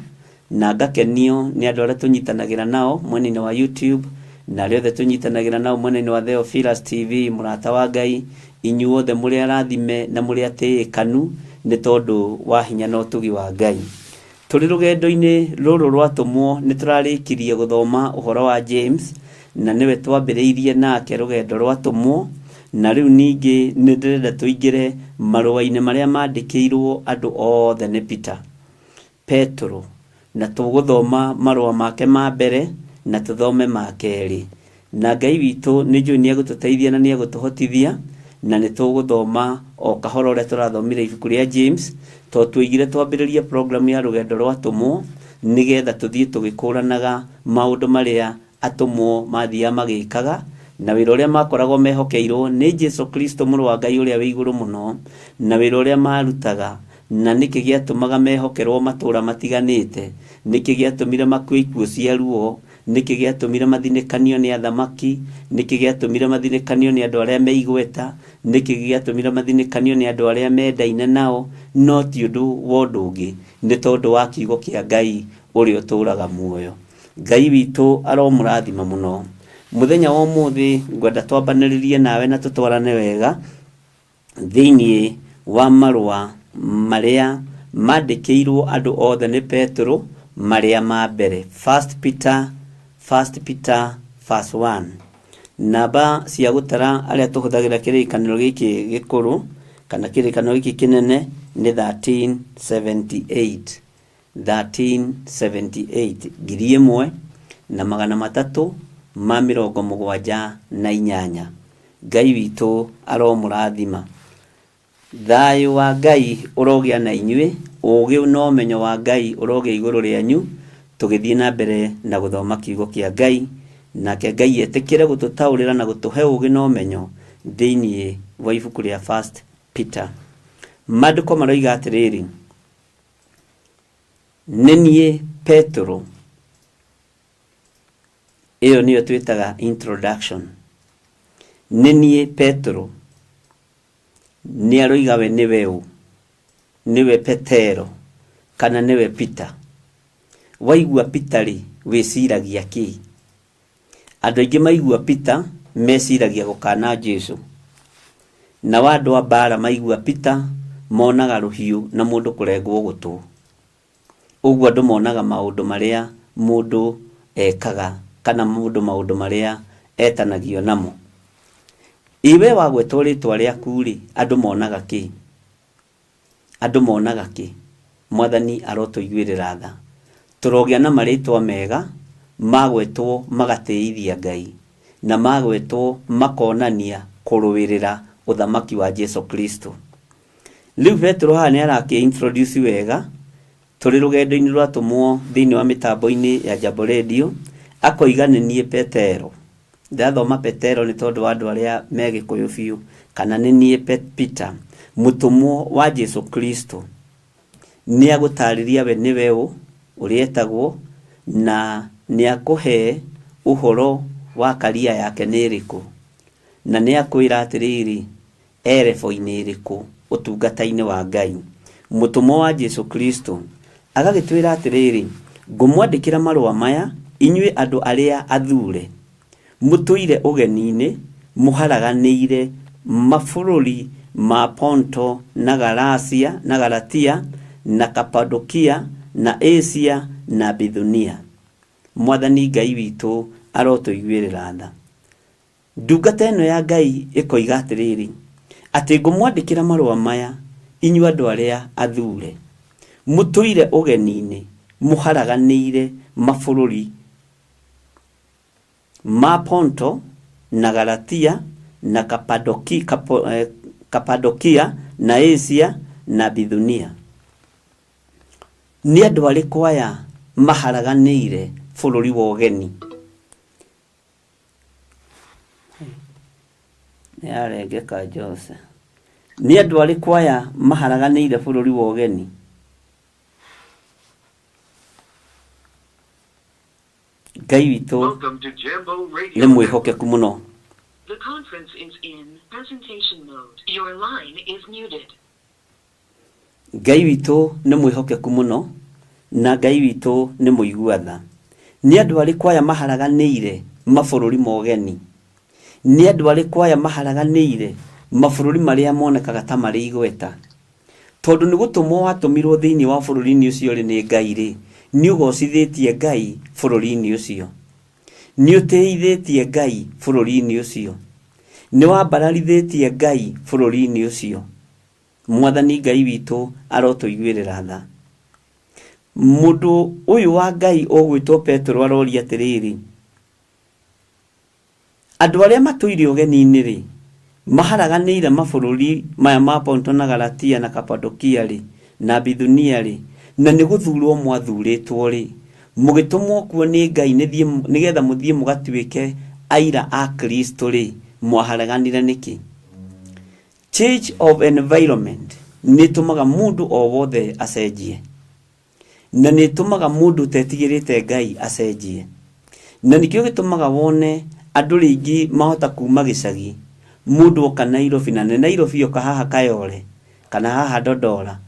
na ngakenio nĩ andũ arĩa tũnyitanagĩra nao mwena-inĩ wa YouTube, na arĩa othe tũnyitanagĩra nao mwena-inĩ wa Theophilus TV, mũrata wa Ngai, inyuothe mũrĩ arathime na mũrĩ atĩĩkanu nĩ tondũ wa hinya na ũtugi wa Ngai. Tũrĩ rũgendo-inĩ rũrũ rwa atũmwo nĩ tũrarĩkirie gũthoma ũhoro wa James, na nĩwe twambĩrĩirie nake rũgendo rwa atũmwo, na rĩu ningĩ nĩ ndĩrenda tũingĩre marũa-inĩ marĩa mandĩkĩirwo andũ othe nĩ Peter, Petero, na tũgũthoma marũa make ma mbere na tũthome ma kerĩ. Na Ngai witũ nĩ njũĩ nĩ egũtũteithia na nĩ egũtũhotithia, na nĩ tũgũthoma o kahora ũrĩa tũrathomire ibuku rĩa James, tondũ tuoigire twambĩrĩrie program ya rũgendo rwa atũmwo, nĩgetha tũthiĩ tũgĩkũranaga maũndũ marĩa atũmwo mathiaga magĩkaga, na wĩra ũrĩa makoragwo mehokeirwo nĩ Jesu Kristo mũrũ wa Ngai ũrĩa wĩ igũrũ mũno, na wĩra ũrĩa marutaga, na nĩkĩ gĩatũmaga mehokerwo matũũra matiganĩte, nĩkĩ gĩatũmire makue ikuũ cia ruo, nĩkĩ gĩatũmire mathinĩkanio nĩ athamaki, nĩkĩ gĩatũmire mathinĩkanio nĩ andũ arĩa me igweta, nĩkĩ gĩatũmire mathinĩkanio nĩ andũ arĩa mendaine nao, no ti ũndũ wa ũndũ ũngĩ, nĩ tondũ wa kiugo kĩa Ngai ũrĩa ũtũũraga muoyo. Ngai witũ aromũrathima mũno. Mũthenya wa ũmũthĩ ngwenda twambanĩrĩrie nawe na tũtwarane wega thĩinĩ wa marũa marĩa mandĩkĩirwo andũ othe nĩ Petero marĩa ma mbere. First Peter, First Peter verse 1. Namba cia gũtara arĩa tũhũthagĩra kĩrĩkanĩro gĩkĩ gĩkũrũ kana kĩrĩkanĩro gĩkĩ kĩnene nĩ 1378. 1378, ngiri ĩmwe na magana matatũ ma mĩrongo mũgwanja na inyanya. Ngai witũ aromũrathima. Thayũ wa Ngai ũrogĩa na inyuĩ, ũũgĩ na ũmenyo wa Ngai ũrogĩa igũrũ rĩanyu, tũgĩthiĩ na mbere na gũthoma kiugo kĩa Ngai, nake Ngai etĩkĩre gũtũtaũrĩra na gũtũhe ũũgĩ na ũmenyo thĩinĩ wa ibuku rĩa First Peter. Maandĩko maroiga atĩrĩrĩ, nĩ niĩ Petero, ĩyo nĩyo twĩtaga introduction. Nĩ niĩ Petero, nĩ aroiga we nĩwe ũ, nĩwe Petero kana nĩwe Peter. Waigua Peter rĩ, wĩciragia kĩ? Andũ aingĩ maigua Peter meciragia gũkana Jesu. Nao andũ a mbara maigua Peter monaga rũhiũ na mũndũ kũrengwo gũtũ. Ũguo andũ monaga maũndũ marĩa mũndũ ekaga kana mũndũ maũndũ marĩa etanagio namo. Ĩ we wagwetwo rĩtwa rĩaku rĩ, andũ monaga kĩ? Andũ monaga kĩ? Mwathani arotũiguĩrĩra tha. Tũrogĩa na marĩtwa mega, magwetwo magatĩithia Ngai, na magwetwo makonania kũrũĩrĩra ũthamaki wa Jesu Kristo. Rĩu Petero haha nĩ arakĩ introduce wega, tũrĩ rũgendo-inĩ rwa atũmwo thĩinĩ wa mĩtambo-inĩ ya Jambo Radio, akoiga nĩ niĩ Petero. Ndĩrathoma Petero nĩ tondũ wa andũ arĩa me Gĩkũyũ biũ, kana nĩ niĩ Peter, mũtũmwo wa Jesu Kristo. Nĩ agũtarĩria we nĩwe ũ, ũrĩa etagwo, na nĩ akũhe ũhoro wa karia yake nĩ ĩrĩkũ. Na nĩ akwĩra atĩrĩrĩ, e level-inĩ ĩrĩkũ ũtungata-inĩ wa Ngai. Mũtũmwo wa Jesu Kristo. Agagĩtwĩra atĩrĩrĩ, ngũmwandĩkĩra marũa maya inyuĩ andũ arĩa athure, mũtũire ũgeni-inĩ, mũharaganĩire mabũrũri ma Ponto na Galatia na Galatia na Kapadokia na Asia na Bithunia. Mwathani Ngai witũ arotũiguĩrĩra tha. Ndungata ĩno ya Ngai ĩkoiga atĩrĩrĩ, atĩ ngũmwandĩkĩra marũa maya inyuĩ andũ arĩa athure. Mũtũire ũgeni-inĩ mũharaganĩire mabũrũri ma Ponto na Galatia na Kapadokia na Asia na Bithunia. Nĩ andũ arĩkũ aya maharaganĩire bũrũri wa ũgeni? Nĩarengeka Jose. Nĩ andũ arĩkũ aya maharaganĩire bũrũri wa ũgeni? Ngai witũ Welcome to Jambo nĩ Radio. mwĩhokeku mũno. The conference is in presentation mode. Your line is muted. Ngai witũ nĩ mwĩhokeku mũno na Ngai witũ nĩ mũigua tha. Nĩ andũ arĩkũ aya maharaganĩire mabũrũri ma ũgeni? Nĩ andũ arĩkũ aya maharaganĩire mabũrũri marĩa monekaga ta marĩ igweta? Tondũ nĩ gũtũmwo watũmirwo thĩinĩ wa bũrũri-inĩ ũcio rĩ nĩ Ngai rĩ, nĩ ũgocithĩtie Ngai bũrũri-inĩ ũcio. Nĩ ũtĩithĩtie Ngai bũrũri-inĩ ũcio. Nĩ wambararithĩtie Ngai bũrũri-inĩ ũcio. Mwathani Ngai witũ arotũiguĩrĩra tha. Mũndũ ũyũ wa Ngai ũgwĩtwo Petero aroria atĩrĩrĩ, andũ arĩa matũire ũgeni-inĩ rĩ, maharaganĩire mabũrũri maya ma Ponto na Galatia na Kapadokia rĩ, na Bithunia rĩ, na nĩ gũthurwo mwathurĩtwo rĩ, mũgĩtũmwo kuo nĩ Ngai nĩgetha mũthiĩ mũgatuĩke aira a Kristo rĩ, mwaharaganire nĩkĩ? Change of environment nĩ ĩtũmaga mũndũ o wothe acenjie, na nĩ ĩtũmaga mũndũ ũtetigĩrĩte Ngai acenjie. Na nĩkĩo gĩtũmaga wone andũ rĩngĩ mahota kuma gĩcagi, mũndũ oka Nairobi, na nĩ Nairobi oka haha Kayole kana haha Dodora,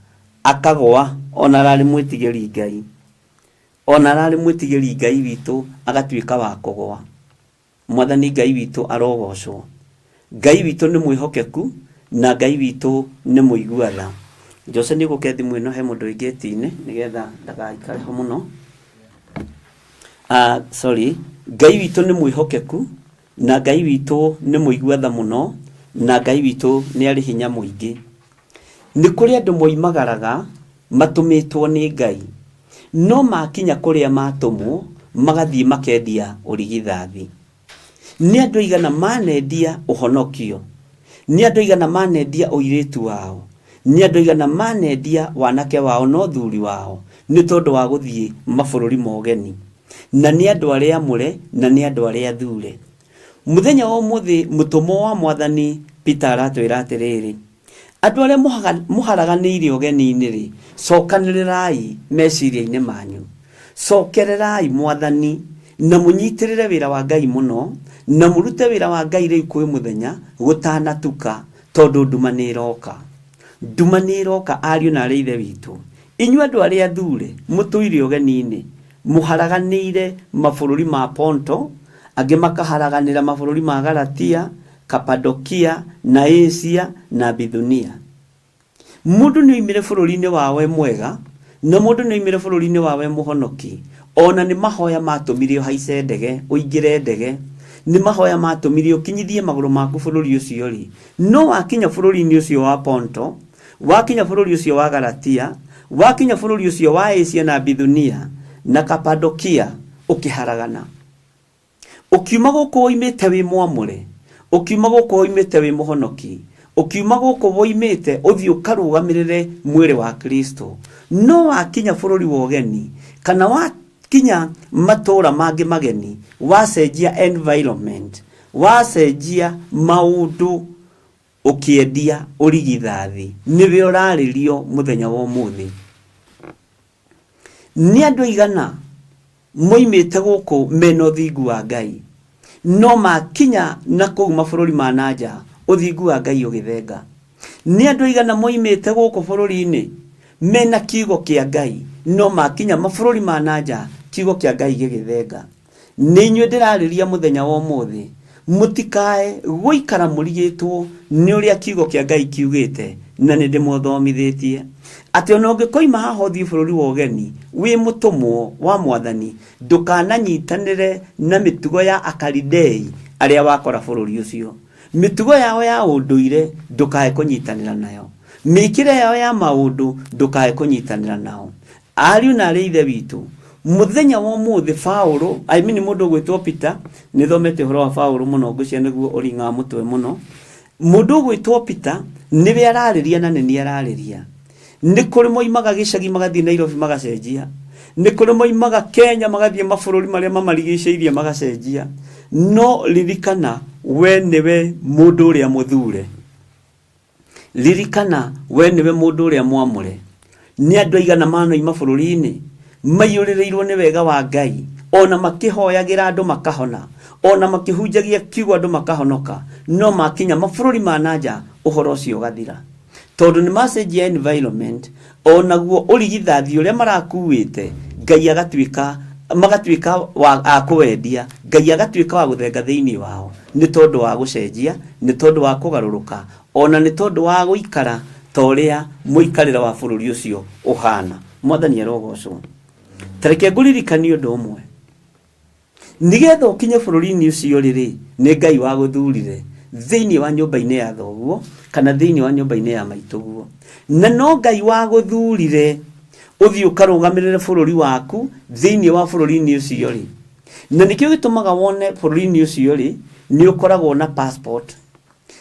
akagwa ona ararĩ mwĩtigĩri Ngai, ona ararĩ mwĩtigĩri Ngai witũ agatuĩka wa kũgwa. Mwathani Ngai witũ arogocwo. Ngai witũ nĩ mwĩhokeku na Ngai witũ nĩ mũigua tha. Jose nĩ ũgũke thimũ ĩno he mũndũ wĩ gate-inĩ nĩgetha ndagaikare ho mũno. Sorry. Ngai witũ nĩ mwĩhokeku na Ngai witũ nĩ mũigua tha mũno na Ngai witũ nĩ arĩ hinya mũingĩ. Nĩ kũrĩ andũ moimagaraga matũmĩtwo nĩ Ngai, no makinya kũrĩa matũmwo magathiĩ makendia ũrigithathi. Nĩ andũ aigana manendia ũhonokio, nĩ andũ aigana manendia ũirĩtu wao, nĩ andũ aigana manendia wanake wao na ũthuri wao nĩ tondũ wa gũthiĩ mabũrũri ma ũgeni. Na nĩ andũ arĩa amũre na nĩ andũ arĩa athure. Mũthenya wa ũmũthĩ mũtũmwo wa Mwathani Peter aratwĩra atĩrĩrĩ, andũ arĩa mũharaganĩire ũgeni-inĩ rĩ, cokanĩrĩrai meciria-inĩ manyu, cokererai Mwathani na mũnyitĩrĩre wĩra wa Ngai mũno, na mũrute wĩra wa Ngai rĩu kwĩ mũthenya gũtanatuka, tondũ nduma nĩ ĩroka. Nduma nĩ ĩroka ariũ na arĩ ithe witũ. Inyuĩ andũ arĩa athure mũtũire ũgeni-inĩ, mũharaganĩire mabũrũri ma Ponto, angĩ makaharaganĩra mabũrũri ma Galatia, Kapadokia na Asia na Bithunia. Mũndũ nĩ oimire bũrũri-inĩ wawe mwega, na mũndũ nĩ oimire bũrũri-inĩ wawe mũhonoki. Ona nĩ mahoya matũmire ũhaice ndege, ũingĩre ndege. Nĩ mahoya matũmire ũkinyithie magũrũ maku bũrũri ũcio rĩ. No wakinya bũrũri-inĩ ũcio wa Ponto, wakinya bũrũri ũcio wa Galatia, wakinya bũrũri ũcio wa Asia na Bithunia na Kapadokia, ũkĩharagana. Ũkiuma gũkũ woimĩte wĩ mwamũre, ũkiuma gũkũ woimĩte wĩ mũhonoki, ũkiuma gũkũ woimĩte ũthiĩ ũkarũgamĩrĩre mwĩrĩ wa Kristo. No wakinya bũrũri wa ũgeni kana wakinya matũũra mangĩ mageni, wacenjia environment, wacenjia maũndũ, ũkĩendia ũrigithathi, nĩwe ũrarĩrio mũthenya wa ũmũthĩ. Nĩ andũ aigana moimĩte gũkũ mena ũthingu wa Ngai, no makinya na kũu mabũrũri ma na nja, ũthingu wa Ngai ũgĩthenga. Nĩ andũ aigana moimĩte gũkũ bũrũri-inĩ mena kiugo kĩa Ngai, no makinya mabũrũri ma na nja, kiugo kĩa Ngai gĩgĩthenga. Nĩ inyuĩ ndĩrarĩria mũthenya wa ũmũthĩ, mũtikae gũikara mũrigĩtwo nĩ ũrĩa kiugo kĩa Ngai kiugĩte, na nĩ ndĩmũthomithĩtie atĩ ona ũngĩkoima haha ũthiĩ bũrũri wa ũgeni wĩ mũtũmwo wa Mwathani, ndũkananyitanĩre na mĩtugo ya Akalidei arĩa wakora bũrũri ũcio. Mĩtugo yao ya ũndũire ndũkae kũnyitanĩra nayo. Mĩkĩre yao ya maũndũ ndũkae kũnyitanĩra nao. Ariũ na arĩ ithe witũ, mũthenya wa ũmũthĩ Paulo, I mean mũndũ ũgwĩtwo Peter, nĩ thomete ũhoro wa Paulo mũno, ngwĩciria nĩguo ũringaga mũtwe mũno. Mũndũ ũgwĩtwo Peter nĩwe ararĩria na nĩ niĩ ararĩria. Nĩ kũrĩ moimaga gĩcagi magathiĩ Nairobi magacenjia, nĩ kũrĩ moimaga Kenya magathiĩ mabũrũri marĩa mamarigicĩirie magacenjia. No ririkana we nĩwe mũndũ ũrĩa mũthure, ririkana we nĩwe mũndũ ũrĩa mwamũre. Nĩ andũ aigana manoima bũrũri-inĩ maiyũrĩrĩirwo nĩ wega wa Ngai, ona makĩhoyagĩra andũ makahona, ona makĩhunjagia kiugo andũ makahonoka, no makinya mabũrũri ma nanja ũhoro ũcio ũgathira, tondũ nĩ macenjia environment. Onaguo ũrigithathi ũrĩa marakuĩte Ngai agatuĩka magatuĩka wa a kũwendia, Ngai agatuĩka wa gũthenga thĩinĩ wao, nĩ tondũ wa gũcenjia, nĩ tondũ wa kũgarũrũka, ona nĩ tondũ wa gũikara ta ũrĩa mũikarĩre wa bũrũri ũcio ũhana. Mwathani arogocwo. Tareke ngũririkanie ũndũ ũmwe, nĩgetha ũkinye bũrũri-inĩ ũcio rĩrĩ, nĩ Ngai wagũthurire thĩinĩ wa nyũmba-inĩ ya thoguo kana thĩinĩ wa nyũmba-inĩ ya maitũguo, na no Ngai wagũthurire ũthiĩ ũkarũgamĩrĩre bũrũri waku thĩinĩ wa bũrũri-inĩ ũcio rĩ. Na nĩkĩo gĩtũmaga wone bũrũri-inĩ ũcio rĩ, nĩ ũkoragwo na passport,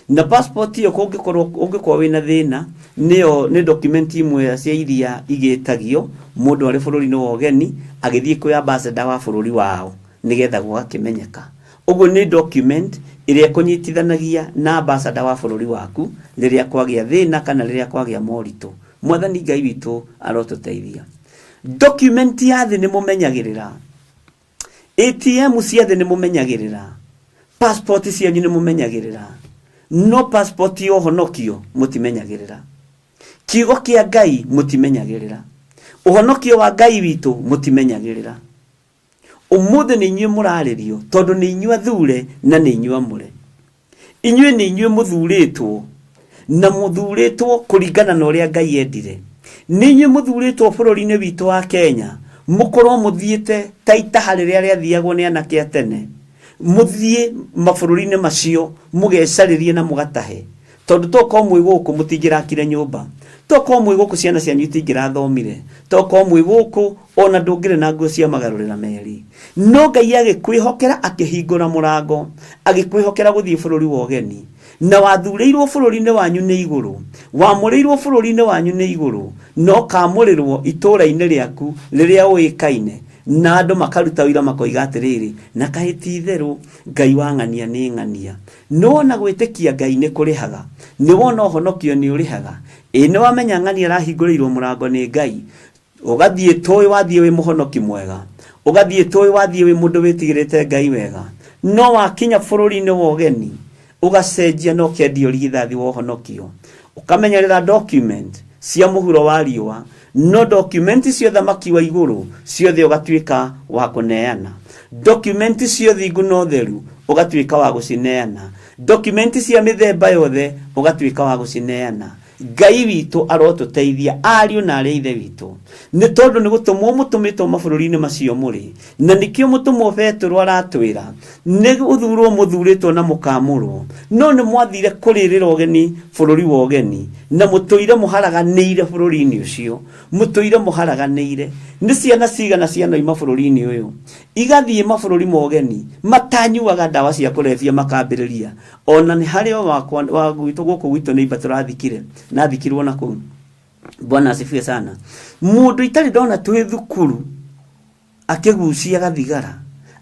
na passport ĩyo kũngĩkorwo ũngĩkorwo wĩna thĩna, nĩyo nĩ document imwe cia iria igĩtagio mũndũ arĩ bũrũri-inĩ wa ũgeni agĩthiĩ kwĩ ambassador wa bũrũri wao nĩgetha gũgakĩmenyeka. Ũguo nĩ document ĩrĩa ĩkũnyitithanagia na ambassador wa bũrũri waku rĩrĩa kwagĩa thĩna kana rĩrĩa kwagĩa moritũ. Mwathani Ngai witũ arotũteithia. Document ya thĩ nĩ mũmenyagĩrĩra, ATM cia thĩ nĩ mũmenyagĩrĩra, passport cianyu nĩ mũmenyagĩrĩra, no passport ya ũhonokio mũtimenyagĩrĩra, kiugo kĩa Ngai mũtimenyagĩrĩra, ũhonokio wa Ngai witũ mũtimenyagĩrĩra. Ũmũthĩ nĩ inyuĩ mũrarĩrio, tondũ nĩ inyuĩ athure na nĩ inyuĩ amũre. Inyuĩ nĩ inyuĩ mũthurĩtwo, na mũthurĩtwo kũringana na ũrĩa Ngai endire. Nĩ inyuĩ mũthurĩtwo bũrũri-inĩ witũ wa Kenya, mũkorwo mũthiĩte ta itaha rĩrĩa rĩathiagwo nĩ anake a tene, mũthiĩ mabũrũri-inĩ macio mũgecarĩrie na mũgatahe, tondũ tokorwo mwĩ gũkũ mũtingĩrakire nyũmba, tokorwo mwĩ gũkũ ciana cianyu itingĩrathomire, tokorwo mwĩ gũkũ ona ndũngĩrĩ na nguo cia magarũrĩra merĩ. No Ngai agĩkwĩhokera, akĩhingũra mũrango, agĩkwĩhokera gũthiĩ bũrũri wa ũgeni, na wathurĩirwo bũrũri-inĩ wanyu nĩ igũrũ, wamũrĩirwo bũrũri-inĩ wanyu nĩ igũrũ, na ũkamũrĩrwo itũũra-inĩ rĩaku rĩrĩa ũĩkaine, na andũ makaruta ũira makoiga atĩrĩrĩ, na kaĩ ti itherũ Ngai wa ng'ania nĩ ng'ania. Nĩ wona gwĩtĩkia Ngai nĩ kũrĩhaga, nĩ wona ũhonokio nĩ ũrĩhaga. Ĩ nĩ wamenya ng'ania arahingũrĩirwo mũrango nĩ Ngai, ũgathiĩ tũĩ wathiĩ wĩ mũhonoki mwega, ũgathiĩ tũĩ wathiĩ wĩ mũndũ wĩtigĩrĩte Ngai wega, no wakinya bũrũri-inĩ wa ũgeni ũgacenjia na ũkendia ũrigithathi wa ũhonokio, ũkamenyerera document cia mũhuro wa riũa, no document cia ũthamaki wa igũrũ ciothe ũgatuĩka wa kũneana, document cia ũthingu na ũtheru ũgatuĩka wa gũcineana, document cia mĩthemba yothe ũgatuĩka wa gũcineana. Ngai witũ arotũteithia, ariũ na arĩa ithe witũ, nĩ tondũ nĩ gũtũmwo mũtũmĩtwo mabũrũri-inĩ macio mũrĩ, na nĩkĩo mũtũmwo Petero aratwĩra nĩ gũthurwo mũthurĩtwo na mũkamũrwo, no nĩ mwathire kũrĩrĩra ũgeni bũrũri wa ũgeni, na mũtũire mũharaganĩire bũrũri-inĩ ũcio, mũtũire mũharaganĩire. Nĩ ciana cigana cianoima bũrũri-inĩ ũyũ igathiĩ mabũrũri ma ũgeni matanyuaga ndawa cia kũrebia makambĩrĩria? Ona nĩ harĩ o wakwa wa gwitũ gũkũ gwitũ nĩ imba tũrathikire, nathikirwo na kũu. Bwana asifiwe sana. Mũndũ itarĩ ndona twĩ thukuru akĩgucia gathigara,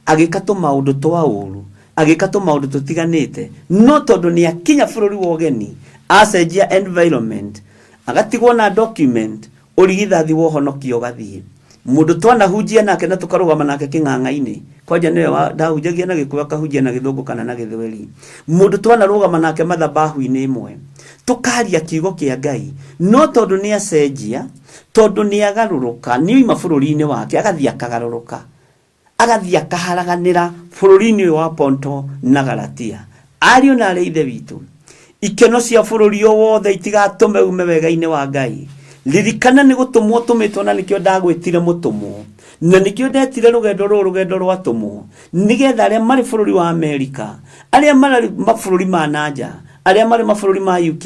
agĩka tũmaũndũ twa ũru, agĩka tũmaũndũ tũtiganĩte, no tondũ nĩ akinya bũrũri wa ũgeni, acenjia environment, agatigwo na document, ũrigithathi wa ũhonokio ũgathiĩ. Mũndũ twanahunjia nake na tũkarũgama nake kĩng'ang'a-inĩ, kwanja nĩwe ndahunjagia na Gĩkũyũ akahunjia na Gĩthũngũ kana na Gĩthweri, mũndũ twanarũgama nake mathabahu-inĩ ĩmwe tũkaria kiugo kĩa Ngai, no tondũ nĩ acenjia, tondũ nĩ agarũrũka, nĩ oima bũrũri-inĩ wake agathiĩ akagarũrũka, agathiĩ akaharaganĩra bũrũri-inĩ ũyũ wa Ponto na Galatia. Ariũ na arĩa ithe witũ, ikeno cia bũrũri o wothe itigatũme ume wega-inĩ wa Ngai. Ririkana nĩ gũtũmwo ũtũmĩtwo, na nĩkĩo ndagwĩtire mũtũmwo, na nĩkĩo ndetire rũgendo rũrũ rũgendo rwa tũmwo, nĩgetha arĩa marĩ bũrũri wa Amerika, arĩa marĩ mabũrũri ma nanja, arĩa marĩ mabũrũri ma UK,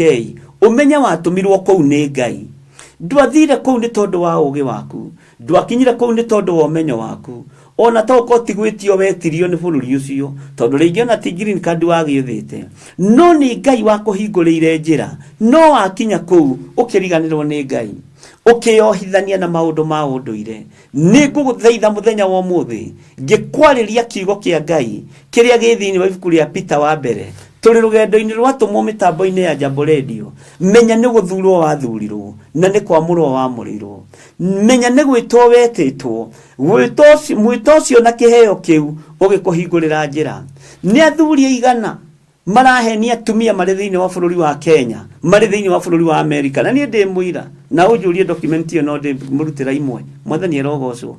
Ũmenye watũmirwo kũu nĩ Ngai. Ndwathire kũu nĩ tondũ wa ũũgĩ waku, ndwakinyire kũu nĩ tondũ wa ũmenyo waku, ona to ũkorwo ti gwĩtio wetirio nĩ bũrũri ũcio, tondũ rĩngĩ ona ti green card wagĩũthĩte, no nĩ Ngai wakũhingũrĩire njĩra. No wakinya kũu ũkĩriganĩrwo nĩ Ngai, ũkĩyohithania na maũndũ ma ũndũire. Nĩ ngũgũthaitha mũthenya wa ũmũthĩ ngĩkwarĩria kiugo kĩa Ngai kĩrĩa gĩ thĩinĩ wa ibuku rĩa Peter wa mbere, tũrĩ rũgendo-inĩ rwa tũmwo mĩtambo-inĩ ya Jambo Radio. Menya nĩ gũthurwo wathuriro na nĩ kwamũrwo wamũrĩirwo. Menya nĩ gwĩtwo wetĩtwo, mwĩto ũcio na kĩheo kĩu ũgĩkũhingũrĩra njĩra. Nĩ athuri aigana marahenia atumia marĩ thĩinĩ wa bũrũri wa Kenya, marĩ thĩinĩ wa bũrũri wa Amerika, na niĩ ndĩ mũira, na ũnjũrie document ĩyo no ndĩmũrutĩra imwe. Mwathani arogocwo.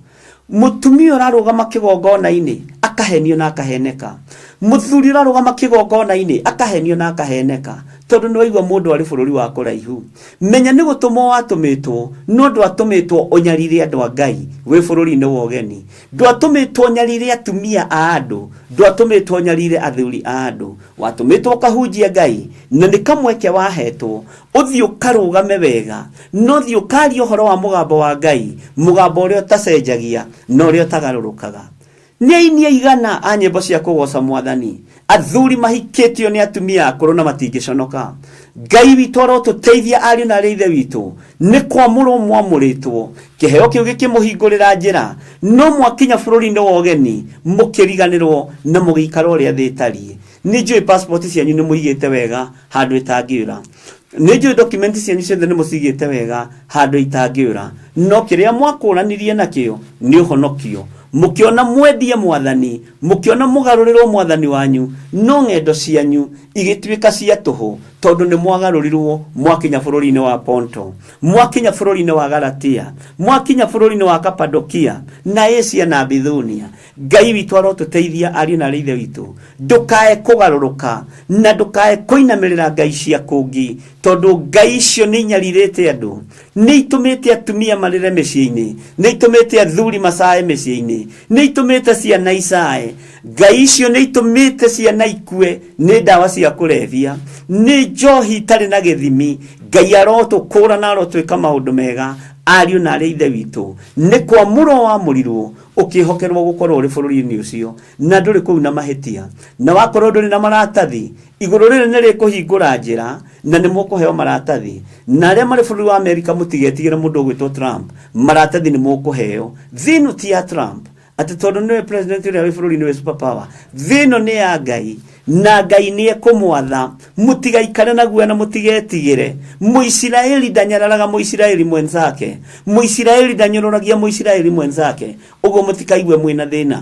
Mũtumia ũrarũgama kĩgongona-inĩ akahenio na akaheneka, mũthuri ũrarũgama kĩgongona-inĩ akahenio na akaheneka, tondũ nĩ waigua mũndũ arĩ bũrũri wa kũraihu. Menya nĩ gũtũmwo watũmĩtwo, no ndwatũmĩtwo ũnyarire andũ a Ngai wĩ bũrũri-inĩ wa ũgeni. Ndwatũmĩtwo ũnyarire atumia a andũ, ndwatũmĩtwo ũnyarire athuri a andũ, watũmĩtwo ũkahunjie Ngai, na nĩ kamweke wahetwo ũthiĩ ũkarũgame wega, no thiĩ ũkarie ũhoro wa mũgambo wa Ngai, mũgambo ũrĩa ũtacenjagia na ũrĩa ũtagarũrũkaga. Nĩ aini aigana a nyĩmbo cia kũgoca Mwathani, athuri mahikĩtio nĩ atumia akũrũ na matingĩconoka. Ngai witũ arotũteithia ariũ na arĩ ithe witũ, nĩ kwamũrwo mwamũrĩtwo, kĩheo kĩu gĩkĩmũhingũrĩra njĩra, no mwakinya bũrũri-inĩ wa ũgeni mũkĩriganĩrwo na mũgĩikara ũrĩa thĩ ĩtariĩ. Nĩ njũĩ passport cianyu nĩ mũigĩte wega handũ ĩtangĩũra, nĩ njũĩ document cianyu ciothe nĩ mũcigĩte wega handũ itangĩũra, no kĩrĩa mwakũranirie nakĩo nĩ ũhonokio. Mũkĩona mwendie Mwathani, mũkĩona mũgarũrĩrwo Mwathani wanyu, no ng'endo cianyu igĩtuĩka cia tũhũ, tondũ nĩ mwagarũrirwo mwakinya bũrũri-inĩ wa Ponto, mwakinya bũrũri-inĩ wa Galatia, mwakinya bũrũri-inĩ wa Kapadokia na Asia na Bithunia. Ngai witũ arotũteithia ariũ na arĩ ithe witũ, ndũkae kũgarũrũka na ndũkae kũinamĩrĩra ngai cia kũngĩ, tondũ ngai icio nĩ inyarirĩte andũ, nĩ itũmĩte atumia marĩre mĩciĩ-inĩ, nĩ itũmĩte athuri macae mĩciĩ-inĩ, nĩ itũmĩte ciana icae. Ngai icio nĩ itũmĩte ciana ikue nĩ ndawa cia kũrebia, nĩ njohi itarĩ na gĩthimi. Ngai arotũkũra na arotwĩka maũndũ mega ariũ na arĩ ithe witũ. Nĩ kwamũrwo wamũrirwo ũkĩhokerwo gũkorwo ũrĩ bũrũri-inĩ ũcio, na ndũrĩ kũu na mahĩtia, na wakorwo ndũrĩ na maratathi, igũrũ rĩrĩ nĩ rĩkũhingũra njĩra na nĩ mũkũheo maratathi. Na arĩa marĩ bũrũri wa Amerika mũtigetigĩre mũndũ ũgwĩtwo Trump, maratathi nĩ mũkũheo. Thĩ ĩno ti ya Trump atĩ tondũ nĩwe president ũrĩa wĩ bũrũri-inĩ wĩ super power. Thĩ ĩno nĩ ya Ngai, na Ngai nĩ ekũmwatha. Mũtigaikare na guoya na mũtigetigĩre. Mũisiraeli ndanyararaga Mũisiraeli mwenzake, Mũisiraeli ndanyũrũragia Mũisiraeli mwenzake. Ũguo mũtikaigue mwĩna thĩna.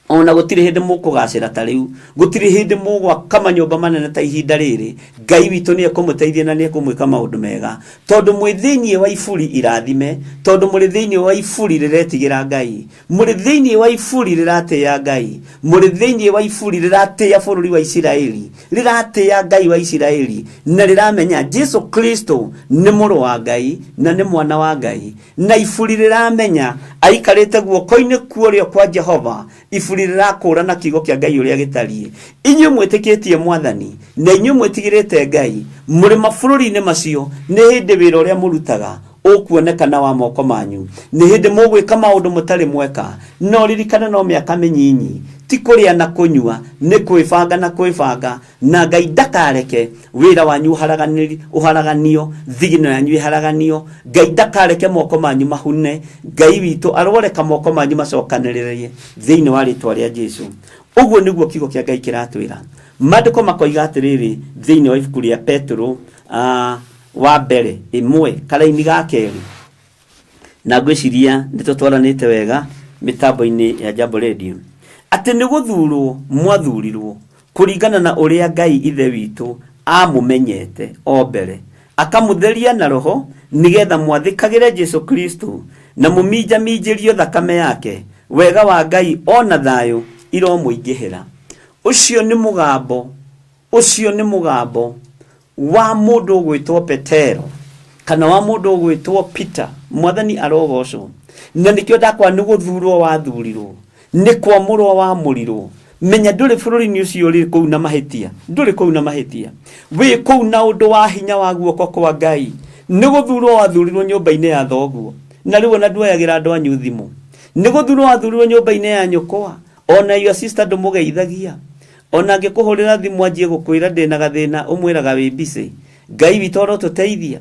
Ona gũtirĩ hĩndĩ mũkũgacĩra ta rĩu, gũtirĩ hĩndĩ mũgwaka manyũmba manene ta ihinda rĩrĩ. Ngai witũ nĩ ekũmũteithia na nĩ ekũmwĩka maũndũ mega, tondũ mwĩ thĩinĩ wa iburi irathime, tondũ mũrĩ thĩinĩ wa iburi rĩretigĩra Ngai, mũrĩ thĩinĩ wa iburi rĩratĩĩa Ngai, mũrĩ thĩinĩ wa iburi rĩratĩĩa bũrũri wa Isiraeli, rĩratĩĩa Ngai wa Isiraeli, na rĩramenya Jesu Kristo nĩ mũrũ wa Ngai na nĩ mwana wa Ngai, na iburi rĩramenya aikarĩte guoko-inĩ kuorĩo kwa Jehova. Iburi rĩrakũrana kiugo kĩa Ngai ũrĩa gĩtariĩ. Inyuĩ mwĩtĩkĩtie Mwathani na inyuĩ mwĩtigĩrĩte Ngai mũrĩ mabũrũri-inĩ macio, nĩ hĩndĩ wĩra ũrĩa mũrutaga ũkuonekana wa moko manyu, nĩ hĩndĩ mũgwĩka maũndũ mũtarĩ mweka. No ririkana no mĩaka mĩnyinyi, ti kũrĩa na kũnyua, nĩ kwĩbanga na kwĩbanga, na Ngai ndakareke wĩra wanyu ũharaganio, thigino yanyu ĩharaganio. Ngai ndakareke moko manyu mahune. Ngai witũ aroreka moko manyu macokanĩrĩrie thĩinĩ wa rĩtwa rĩa Jesu. Ũguo nĩguo kiugo kĩa Ngai kĩratwĩra. Maandĩko makoiga atĩrĩrĩ thĩinĩ wa ibuku rĩa Petero wa mbere ĩmwe karaini ga kerĩ, na ngwĩciria nĩ tũtwaranĩte wega mĩtambo-inĩ ya Jambo Radio, atĩ nĩ gũthurwo mwathurirwo kũringana na ũrĩa Ngai ithe witũ amũmenyete o mbere, akamũtheria na roho, nĩgetha mwathĩkagĩre Jesu Kristo na mũminjaminjĩrio thakame yake. Wega wa Ngai ona thayũ iromũingĩhĩra. Ũcio nĩ mũgambo, ũcio nĩ mũgambo wa mũndũ ũgwĩtwo Petero kana wa mũndũ ũgwĩtwo Peter. Mwathani arogocwo. Na nĩkĩo ndakwa nĩ gũthurwo wathurirwo, nĩ kwamũrwo wamũrirwo. Menya ndũrĩ bũrũri-inĩ ũcio ũrĩ kũu na mahĩtia, ndũrĩ kũu na mahĩtia, wĩ kũu na ũndũ wa hinya wa guoko kwa Ngai. Nĩ gũthurwo wathurirwo nyũmba-inĩ ya thoguo, na rĩu ona nduoyagĩra andũ anyu thimũ. Nĩ gũthurwo wathurirwo nyũmba-inĩ ya nyũkwa, ona your sister ndũmũgeithagia. Ona angĩkũhũrĩra thimũ anjie gũkwĩra ndĩna gathĩna, ũmwĩraga wĩ busy. Ngai witũ arotũteithia,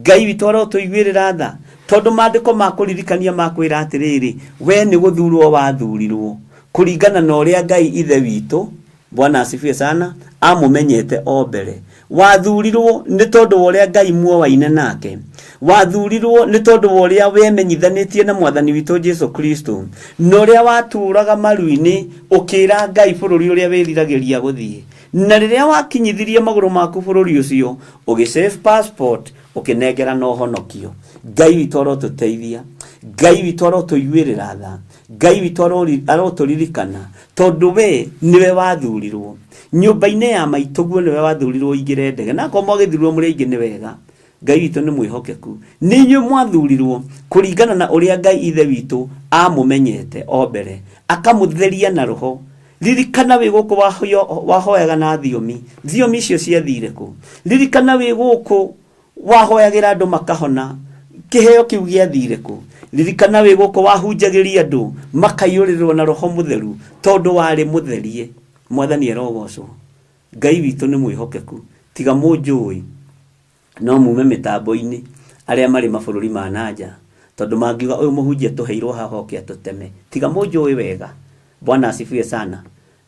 Ngai witũ arotũiguĩrĩra tha, tondũ maandĩko makũririkania makwĩra atĩrĩrĩ, we nĩ gũthurwo wathurirwo kũringana na ũrĩa Ngai ithe witũ, Bwana asifiwe sana, amũmenyete o mbere. Wathurirwo nĩ tondũ wa ũrĩa Ngai muowaine nake, wathurirwo nĩ tondũ wa ũrĩa wemenyithanĩtie na mwathani witũ Jesu Kristo, na ũrĩa watũraga maru-inĩ ũkĩra Ngai bũrũri ũrĩa wĩriragĩria gũthiĩ. Na rĩrĩa wakinyithirie magũrũ maku bũrũri ũcio, ũgĩ save passport, ũkĩnengera na ũhonokio. Ngai witũ arotũteithia, Ngai witũ arotũiguĩrĩra tha, Ngai witũ arotũririkana, tondũ we nĩwe wathurirwo nyũmba-inĩ ya maitũguo, nĩwe wathurirwo ũingĩre ndege. Na akorwo mwagĩthurirwo mũrĩ aingĩ nĩ wega, Ngai witũ nĩ mwĩhokeku. Nĩ inyuĩ mwathurirwo kũringana na ũrĩa Ngai ithe witũ amũmenyete o mbere, akamũtheria na roho. Ririkana wĩ gũkũ wahoyaga na thiomi, thiomi icio ciathire kũ? Ririkana wĩ gũkũ wahoyagĩra andũ makahona, kĩheo kĩu gĩathire kũ? Ririkana wĩ gũkũ wahunjagĩria andũ makaiyũrĩrĩrwo na roho mũtheru, tondũ warĩ mũtherie. Mwathani arogocwo. Ngai witũ nĩ mwĩhokeku. Tiga mũnjũĩ no mume mĩtambo-inĩ arĩa marĩ mabũrũri ma nanja, tondũ mangiuga ũyũ mũhunjia tũheirwo haha oke atũteme. Tiga mũnjũĩ wega, Bwana asifiwe sana,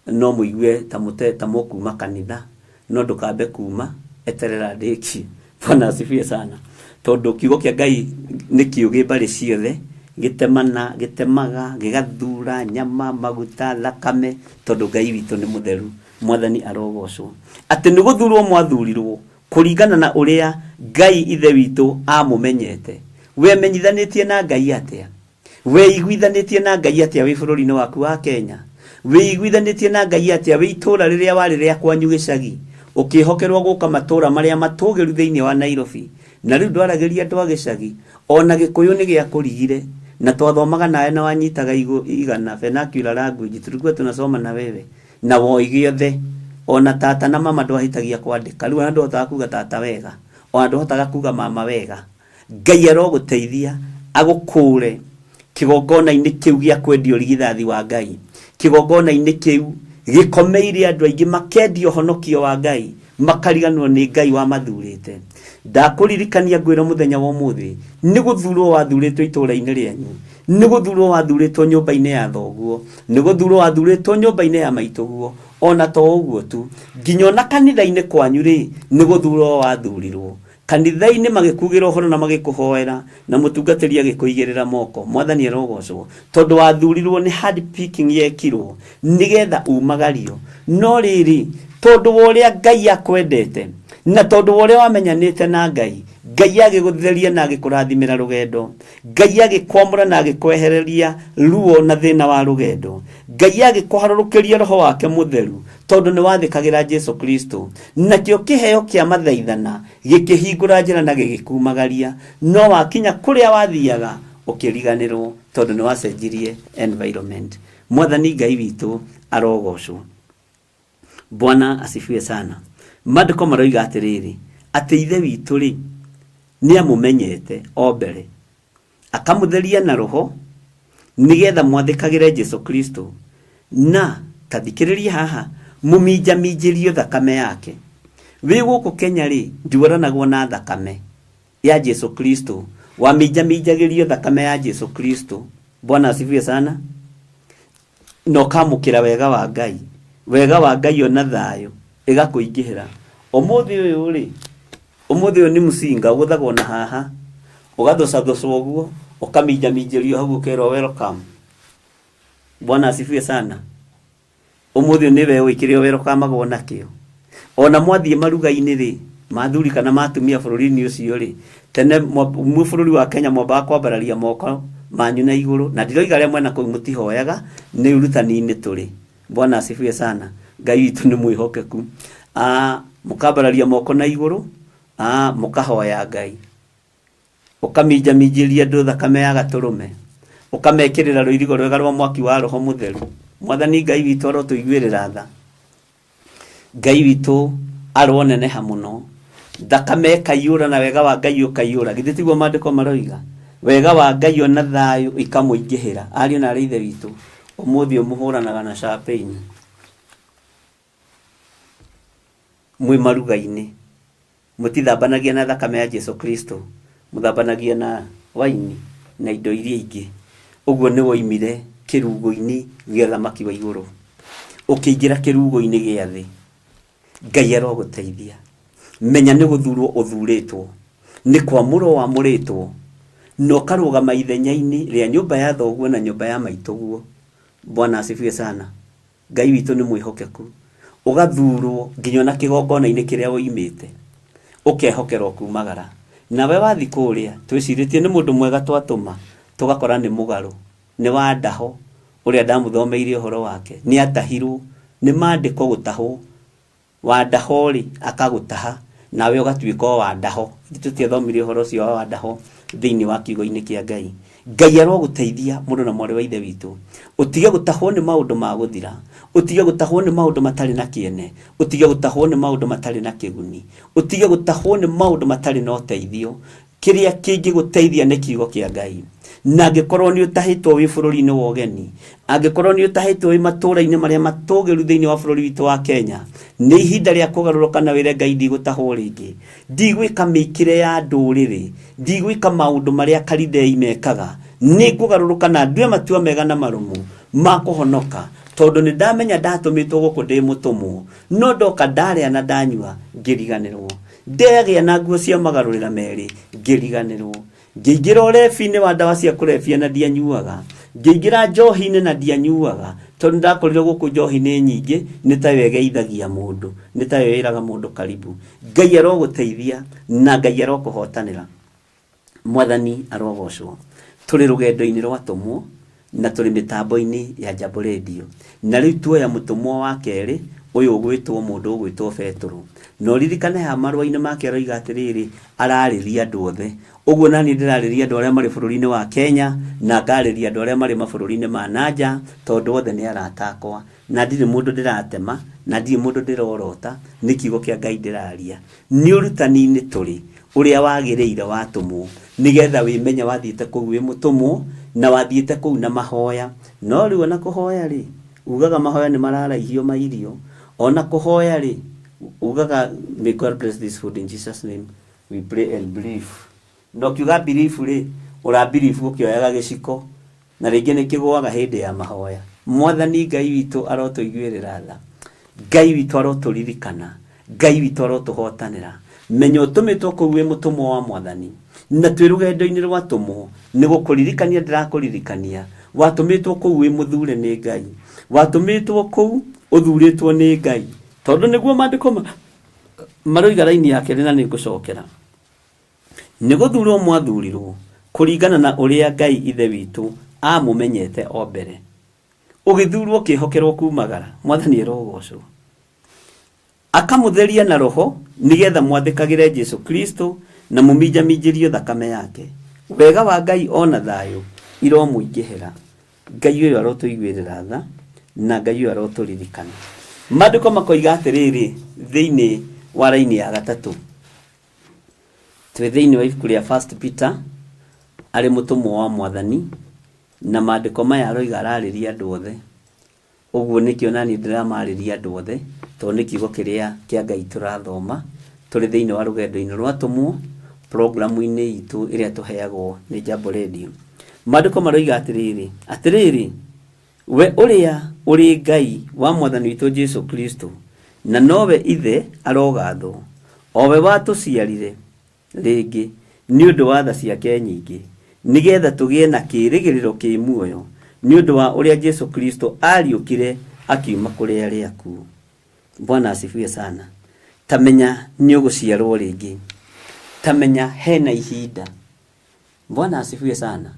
no mũigue ta mũte ta mũkuma kanitha, no ndũkambe kuma, eterera ndĩkie. Bwana asifiwe sana, tondũ kiugo kĩa Ngai nĩ kĩũgĩ mbarĩ ciothe, gĩtemana gĩtemaga gĩgathura nyama maguta thakame, tondũ Ngai witũ nĩ mũtheru. Mwathani arogocwo. Atĩ nĩ gũthurwo mwathurirwo kũringana na ũrĩa Ngai ithe witũ amũmenyete. Wemenyithanĩtie na Ngai atĩa? Weiguithanĩtie na Ngai atĩa wĩ bũrũri-inĩ waku wa Kenya? Wĩiguithanĩtie na Ngai atĩa wĩ itũũra rĩrĩa warĩ rĩa kwanyu gĩcagi, ũkĩhokerwo gũka matũũra marĩa matũgĩru thĩinĩ wa Nairobi? Na rĩu ndwaragĩria andũ a gĩcagi, ona Gĩkũyũ nĩ gĩakũrigire, na twathomaga nawe na wanyitaga igana, vernacular language, tulikuwa tunasoma na wewe, na woi gĩothe. Ona tata na mama ndwahĩtagia kwandĩka, rĩu ona ndũhotaga kuga tata wega, ona ndũhotaga kuga mama wega. Ngai arogũteithia agũkũre kĩgongona-inĩ kĩu gĩa kwendia ũrigithathi wa Ngai, kĩgongona-inĩ kĩu gĩkomeire andũ aingĩ makendia ũhonokio wa Ngai, makariganĩrwo nĩ Ngai wamathurĩte. Ndakũririkania ngwĩra mũthenya wa ũmũthĩ, nĩ gũthurwo wathurĩtwo itũũra-inĩ rĩanyu, nĩ gũthurwo wathurĩtwo nyũmba-inĩ ya thoguo, nĩ gũthurwo wathurĩtwo nyũmba-inĩ ya maitũguo, ona to ũguo tu, nginya ona kanitha-inĩ kwanyu rĩ, nĩ gũthurwo wathurirwo. Kanitha-inĩ magĩkugĩra ũhoro na magĩkũhoera, na mũtungatĩri agĩkũigĩrĩra moko. Mwathani arogocwo, tondũ wathurirwo nĩ hand picking yekirwo nĩgetha umagario. No rĩrĩ, tondũ wa ũrĩa Ngai akwendete na tondũ wa ũrĩa wamenyanĩte na Ngai, Ngai agĩgũtheria na agĩkũrathimĩra rũgendo. Ngai agĩkwamũra na agĩkwehereria ruo na thĩna wa rũgendo. Ngai agĩkũharũrũkĩria roho wake mũtheru, tondũ nĩ wathĩkagĩra Jesu Kristo. Nakĩo kĩheo kĩa mathaithana gĩkĩhingũra njĩra na gĩgĩkumagaria, no wakinya kũrĩa wathiaga ũkĩriganĩrwo, tondũ nĩ wacenjirie environment. Mwathani Ngai witũ arogocwo. Bwana asifiwe sana. Maandĩko maroiga atĩrĩrĩ, atĩ ithe witũ rĩ, nĩ amũmenyete o mbere, akamũtheria na roho, nĩgetha mwathĩkagĩre Jesu Kristo, na ta thikĩrĩria haha, mũminjaminjĩrio thakame yake. Wĩ gũkũ Kenya rĩ, nduoranagwo na thakame ya Jesu Kristo, waminjaminjagĩrio thakame ya Jesu Kristo. Bwana asifiwe sana. Na ũkamũkĩra wega wa Ngai, wega wa Ngai ona thayũ ĩgakũingĩhĩra. Ũmũthĩ ũyũ rĩ, ũmũthĩ ũyũ nĩ mũcinga ũgũthagwo na haha, ũgathũcathũcwo ũguo, ũkaminjaminjĩrio hau ũkerwo welcome. Bwana asifiwe sana. Ũmũthĩ ũyũ nĩwe ũĩ kĩrĩa welcome-agwo nakĩo. Ona mwathiĩ maruga-inĩ rĩ, mathuri kana matumia bũrũri-inĩ ũcio rĩ, tene mwĩ bũrũri wa Kenya mwambaga kwambararia moko manyu na igũrũ, na ndiroiga arĩa mwena kũu mũtihoyaga, nĩ ũrutani-inĩ tũrĩ. Bwana asifiwe sana. Ngai witũ nĩ mwĩhokeku. Mũkambararia moko na igũrũ, mũkahoya Ngai. Ũkaminjaminjĩria andũ thakame ya gatũrũme, ũkamekĩrĩra rũirigo rwega rwa mwaki wa roho mũtheru. Mwathani Ngai witũ arotũiguĩrĩra tha. Ngai witũ aroneneha mũno. Thakame ĩkaiyũra na wega wa Ngai ũkaiyũra. Githĩ tiguo maandĩko maroiga? Wega wa Ngai ona thayũ ikamũingĩhĩra. Ariũ na aarĩ a Ithe witũ, ũmũthĩ ũmũhũranaga na champagne mwĩ maruga-inĩ. Mũtithambanagia na thakame ya Jesu Kristo, mũthambanagia na waini na indo iria ingĩ. Ũguo nĩ woimire kĩrugo-inĩ gĩa thamaki wa igũrũ, ũkĩingĩra kĩrugo-inĩ gĩa thĩ. Ngai arogũteithia. Menya nĩ gũthurwo ũthurĩtwo, nĩ kwamũrwo wamũrĩtwo, na ũkarũgama ithenya-inĩ rĩa nyũmba ya thoguo na nyũmba ya maitũguo. Bwana asifiwe sana. Ngai witũ nĩ mwĩhokeku. Ũgathurwo nginya ona kĩgongona-inĩ kĩrĩa woimĩte, ũkehokerwo kumagara. Nawe wathi kũrĩa, twĩcirĩtie nĩ mũndũ mwega twatũma, tũgakora nĩ mũgarũ, nĩ wa ndaho, ũrĩa ndamũthomeire ũhoro wake, nĩ atahirwo, nĩ maandĩko gũtahwo. Wa ndaho rĩ, akagũtaha, nawe ũgatuĩka o wa ndaho. Ithuĩ tũtiathomire ũhoro ũcio wa ndaho thĩinĩ wa kiugo-inĩ kĩa Ngai. Ngai arogũteithia mũndũ na mwarĩ wa Ithe witũ. Ũtige gũtahwo nĩ maũndũ ma gũthira, ũtige gũtahwo nĩ maũndũ matarĩ na kĩene, ũtige gũtahwo nĩ maũndũ matarĩ na kĩguni, ũtige gũtahwo nĩ maũndũ matarĩ na ũteithio. Kĩrĩa kĩngĩgũteithia nĩ kiugo kĩa Ngai. Na angĩkorwo nĩ ũtahĩtwo wĩ bũrũri-inĩ wa ũgeni, angĩkorwo nĩ ũtahĩtwo wĩ matũũra-inĩ marĩa matũgĩru thĩinĩ wa bũrũri witũ wa Kenya, nĩ ihinda rĩa kũgarũrũka na wĩre Ngai ndigũtahwo rĩngĩ, ndigwĩka mĩikĩre ya ndũrĩrĩ, ndigwĩka maũndũ marĩa Kalidei mekaga, nĩ ngũgarũrũka na ndue matua mega na marũmu ma kũhonoka, tondũ nĩ ndamenya ndatũmĩtwo gũkũ ndĩ mũtũmwo, no ndoka ndarĩa na ndanyua ngĩriganĩrwo, ndagĩa na nguo cia magarũrĩra merĩ ngĩriganĩrwo, ngĩingĩra ũrebi-inĩ wa ndawa cia kũrebia na ndianyuaga, ngĩingĩra njohi-inĩ na ndianyuaga, tondũ ndakorire gũkũ njohi nĩ nyingĩ, nĩ tayo ĩgeithagia mũndũ, nĩ tayo ĩraga mũndũ karibu. Ngai arogũteithia na Ngai arokũhotanĩra. Mwathani arogocwo. Tũrĩ rũgendo-inĩ rwa tũmwo na tũrĩ mĩtambo-inĩ ya Jambo Radio. Na rĩu tuoya mũtũmwo wa kerĩ, ũyũ ũgwĩtwo mũndũ ũgwĩtwo Betũrũ. Na ũririkane haha marũa-inĩ make aroiga atĩrĩrĩ, ararĩria andũ othe. Ũguo nani ndĩrarĩria andũ arĩa marĩ bũrũri-inĩ wa Kenya, na ngarĩria andũ arĩa marĩ mabũrũri-inĩ ma nanja, tondũ othe nĩ arata akwa. Na ndirĩ mũndũ ndĩratema, na ndirĩ mũndũ ndĩrorota, nĩ kiugo kĩa Ngai ndĩraria. Nĩ ũrutani-inĩ tũrĩ, ũrĩa wagĩrĩire watũmwo, nĩgetha wĩmenye wathiĩte kũu wĩ mũtũmwo, na wathiĩte kũu na mahoya. No rĩu ona kũhoya rĩ, ugaga mahoya nĩ mararaihio ma irio. Ona kũhoya rĩ, ugaga may God bless this food in Jesus name, we pray and believe. Na ũkiuga believe rĩ, ũra believe ũkĩoyaga gĩciko, na rĩngĩ nĩ kĩgũaga hĩndĩ ya mahoya. Mwathani Ngai witũ arotũiguĩrĩra tha. Ngai witũ arotũririkana. Ngai witũ arotũhotanĩra. Menya ũtũmĩtwo kũu wĩ mũtũmwo wa Mwathani, na twĩ rũgendo-inĩ rwa tũmwo, nĩ gũkũririkania ndĩrakũririkania. Watũmĩtwo kũu wĩ mũthure nĩ Ngai. Watũmĩtwo kũu ũthurĩtwo nĩ Ngai. Tondũ nĩguo maandĩko maroiga raini ya kerĩ na nĩ ngũcokera. Nĩ gũthurwo mwathurirwo kũringana na ũrĩa Ngai Ithe witũ amũmenyete o mbere. Ũgĩthurwo ũkĩhokerwo kumagara, Mwathani arogocwo. Akamũtheria na roho nĩgetha mwathĩkagĩre Jesu Kristo na mũminjaminjĩrio thakame yake. Wega wa Ngai ona thayũ iromũingĩhĩra. Ngai ũyũ arotũiguĩrĩra tha na Ngai ũyũ arotũririkana. Maandĩko makoiga atĩrĩrĩ thĩinĩ wa raini ya gatatũ. Twĩ thĩinĩ wa ibuku rĩa First Peter, arĩ mũtũmwo wa Mwathani, na maandĩko maya aroiga ararĩria andũ othe. Ũguo nĩkĩo nani ndĩramarĩria andũ othe, tondũ nĩ kiugo kĩrĩa kĩa Ngai tũrathoma, tũrĩ thĩinĩ wa rũgendo-inĩ rwa tũmwo, programu-inĩ itũ ĩrĩa tũheagwo nĩ Jambo Radio. Maandĩko maroiga atĩrĩrĩ, atĩrĩrĩ, we ũrĩa ũrĩ Ngai wa Mwathani witũ Jesu Kristo, na nowe Ithe arogathwo, o we watũciarire rĩngĩ nĩ ũndũ wa tha ciake nyingĩ, nĩgetha tũgĩe na kĩĩrĩgĩrĩro kĩ muoyo, nĩ ũndũ wa ũrĩa Jesu Kristo ariũkire akiuma kũrĩ arĩa akuũ. Bwana asifiwe sana. Tamenya nĩ ũgũciarwo rĩngĩ. Tamenya hena ihinda. Bwana asifiwe sana.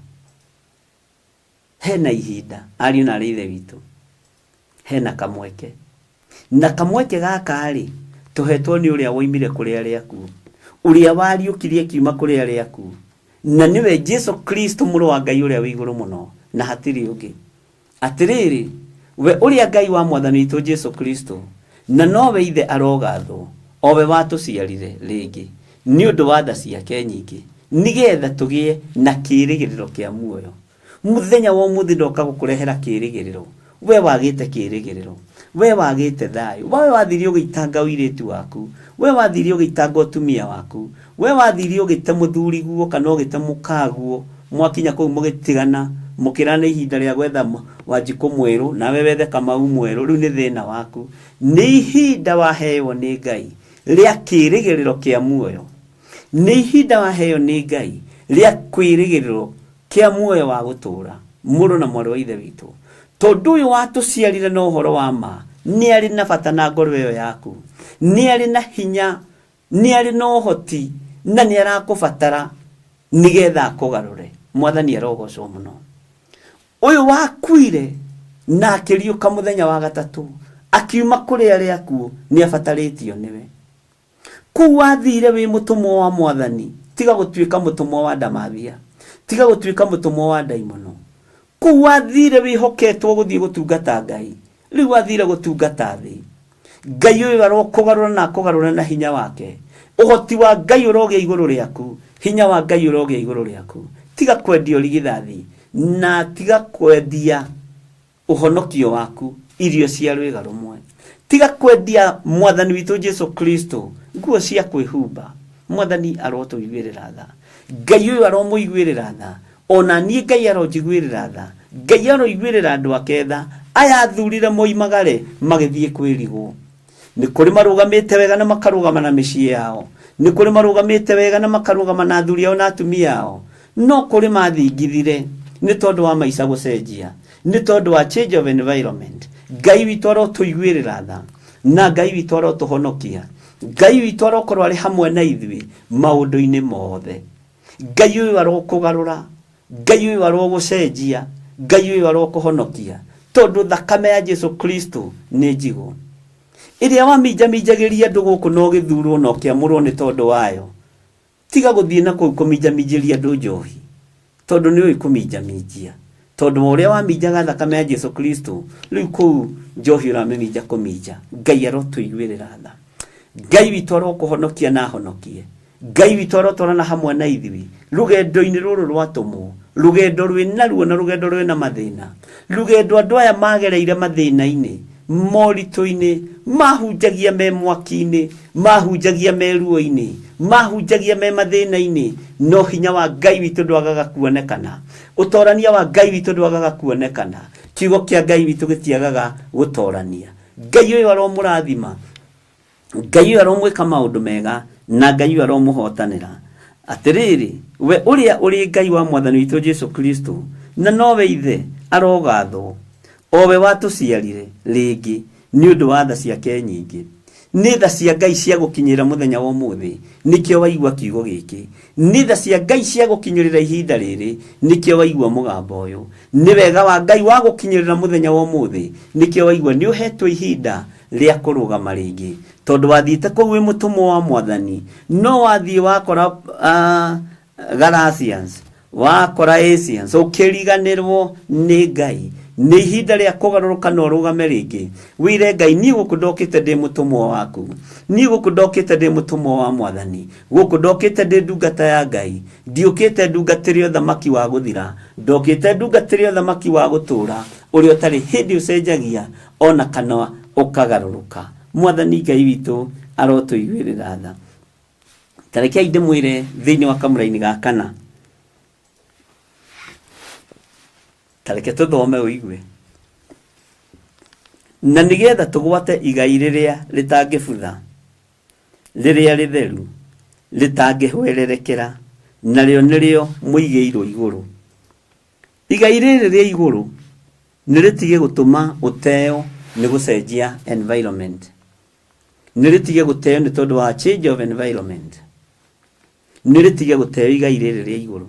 Hena ihinda, ariũ na aarĩ a Ithe witũ. Hena kamweke. Na kamweke gaka rĩ, tũhetwo nĩ ũrĩa woimire kũrĩ arĩa akuũ. Ũrĩa wariũkirie akiuma kũrĩ arĩa akuũ. Na nĩwe Jesu Kristo mũrũ wa Ngai ũrĩa wĩ igũrũ mũno, na hatirĩ ũngĩ. Atĩrĩrĩ, We ũrĩa Ngai wa Mwathani witũ Jesu Kristo na nowe Ithe arogathwo, o we watũciarire rĩngĩ nĩ ũndũ wa tha ciake nyingĩ, nĩgetha tũgĩe na kĩĩrĩgĩrĩro kĩa muoyo. Mũthenya wa ũmũthĩ ndoka gũkũrehera kĩĩrĩgĩrĩro. We wagĩte kĩĩrĩgĩrĩro, we wagĩte thayũ, we wathire ũgĩitanga ũirĩtu waku, we wathire ũgĩitanga ũtumia waku, we wathire ũgĩte mũthuri guo kana ũgĩte mũkaguo, mwakinya kũu mũgĩtigana, mũkĩrana ihinda rĩa gwetha Wanjikũ mwerũ, nawe wethe Kamau mwerũ, rĩu nĩ thĩna waku. Nĩ ihinda waheo nĩ Ngai rĩa kĩĩrĩgĩrĩro kĩa muoyo. Nĩ ihinda waheo nĩ Ngai rĩa kĩĩrĩgĩrĩro kĩa muoyo wa gũtũũra, mũrũ na mwarĩ wa Ithe witũ. Tondũ ũyũ watũciarire na ũhoro wa ma, nĩ arĩ na bata na ngoro ĩyo yaku, nĩ arĩ na hinya, nĩ arĩ na ũhoti, na nĩ arakũbatara nĩgetha akũgarũre. Mwathani arogocwo mũno. Ũyũ wakuire na akĩriũka mũthenya wa gatatũ, akiuma kũrĩ arĩa akuũ, nĩ abatarĩtio nĩwe. Kũu wathire wĩ mũtũmwo wa Mwathani, tiga gũtuĩka mũtũmwo wa ndamathia, tiga gũtuĩka mũtũmwo wa ndaimono. Kũu wathire wĩhoketwo gũthiĩ gũtungata Ngai, rĩu wathire gũtungata thĩ. Ngai ũyũ arokũgarũra na akũgarũra na hinya wake. Ũhoti wa Ngai ũrogĩa igũrũ rĩaku, hinya wa Ngai ũrogĩa igũrũ rĩaku. Tiga kwendia ũrigithathi na tiga kwendia ũhonokio waku irio cia rwĩga rũmwe. Tiga kwendia Mwathani witũ Jesu Kristo nguo cia kwĩhumba. Mwathani arotũiguĩrĩra tha. Ngai ũyũ aromũiguĩrĩra tha. Ona niĩ Ngai aronjiguĩrĩra tha. Ngai aroiguĩrĩra andũ ake tha. Aya athurire moimagare magĩthiĩ kwĩrigwo. Nĩ kũrĩ marũgamĩte wega na makarũgama na mĩciĩ yao. Nĩ kũrĩ marũgamĩte wega na makarũgama na athuri ao na atumia ao. No kũrĩ mathingithire nĩ tondũ wa maica gũcenjia, nĩ tondũ wa change of environment. Ngai witũ arotũiguĩrĩra tha, na Ngai witũ arotũhonokia. Ngai witũ arokorwo arĩ hamwe na ithuĩ maũndũ-inĩ mothe. Ngai ũyũ arokũgarũra, Ngai ũyũ arogũcenjia, Ngai ũyũ arokũhonokia, tondũ thakame ya Jesu Kristo nĩ njigũ. Ĩrĩa waminjaminjagĩria andũ gũkũ na ũgĩthurwo na ũkĩamũrwo nĩ tondũ wayo. Tiga gũthiĩ na kũu kũminjaminjĩria andũ njohi, tondũ nĩ ũĩ kũminjaminjia. Tondũ wa ũrĩa waminjaga thakame ya Jesu Kristo, rĩu kũu njohi ũramĩminja kũminja. Ngai arotũiguĩrĩra tha. Ngai witũ arokũhonokia na ahonokie. Ngai witũ arotwarana hamwe na ithuĩ rũgendo-inĩ rũrũ rwatũmwo, rũgendo rwĩna ruo na rũgendo rwĩna mathĩna, rũgendo andũ aya magereire mathĩna-inĩ, moritũ-inĩ, mahunjagia me mwaki-inĩ, mahunjagia me ruo-inĩ, mahunjagia me mathĩna-inĩ, no hinya wa Ngai witũ ndwagaga kuonekana, ũtorania wa Ngai witũ ndwagaga kuonekana, kiugo kĩa Ngai witũ gĩtiagaga gũtorania. Ngai ũyũ aromũrathima, Ngai ũyũ aromwĩka maũndũ mega, na Ngai ũyũ aromũhotanĩra. Atĩrĩrĩ, we ũrĩa ũrĩ Ngai wa Mwathani witũ Jesu Kristo, na nowe Ithe, arogathwo, o we watũciarire rĩngĩ nĩ ũndũ wa tha ciake nyingĩ. Nĩ tha cia Ngai cia gũkinyĩra mũthenya wa ũmũthĩ, nĩkĩo waigua kiugo gĩkĩ. Nĩ tha cia Ngai cia gũkinyĩrĩra ihinda rĩrĩ, nĩkĩo waigua mũgambo ũyũ. Nĩ wega wa Ngai wa gũkinyĩrĩra mũthenya wa ũmũthĩ, nĩkĩo waigua nĩ ũhetwo ihinda rĩa kũrũgama rĩngĩ. Tondũ wathiĩte kũu wĩ mũtũmwo wa Mwathani, no wathiĩ wakora Galatians, wakora Asians, ũkĩriganĩrwo nĩ Ngai. Nĩ ihinda rĩa kũgarũrũka na ũrũgame rĩngĩ. Wĩre Ngai, niĩ gũkũ ndokĩte ndĩ mũtũmwo waku. Niĩ gũkũ ndokĩte ndĩ mũtũmwo wa Mwathani. Gũkũ ndokĩte ndĩ ndungata ya Ngai. Ndiũkĩte ndungatĩre ũthamaki wa gũthira. Ndokĩte ndungatĩre ũthamaki wa gũtũũra, ũrĩa ũtarĩ hĩndĩ ũcenjagia ona kana ũkagarũrũka. Mwathani Ngai witũ arotũiguĩrĩra tha. Ta rekei ndĩmwĩre thĩinĩ wa kamũraini ga kana. Ta reke tũthome ũigue. Na nĩgetha tũgwate igai rĩrĩa rĩtangĩbutha, rĩrĩa rĩtheru, rĩtangĩhwererekera, narĩo nĩrĩo mũigĩirwo igũrũ. Igai rĩrĩ rĩa igũrũ nĩ rĩtige gũtũma ũteo nĩ gũcenjia environment. Nĩ rĩtige gũteo nĩ tondũ wa change of environment. Nĩ rĩtige gũteo igai rĩrĩ rĩa igũrũ.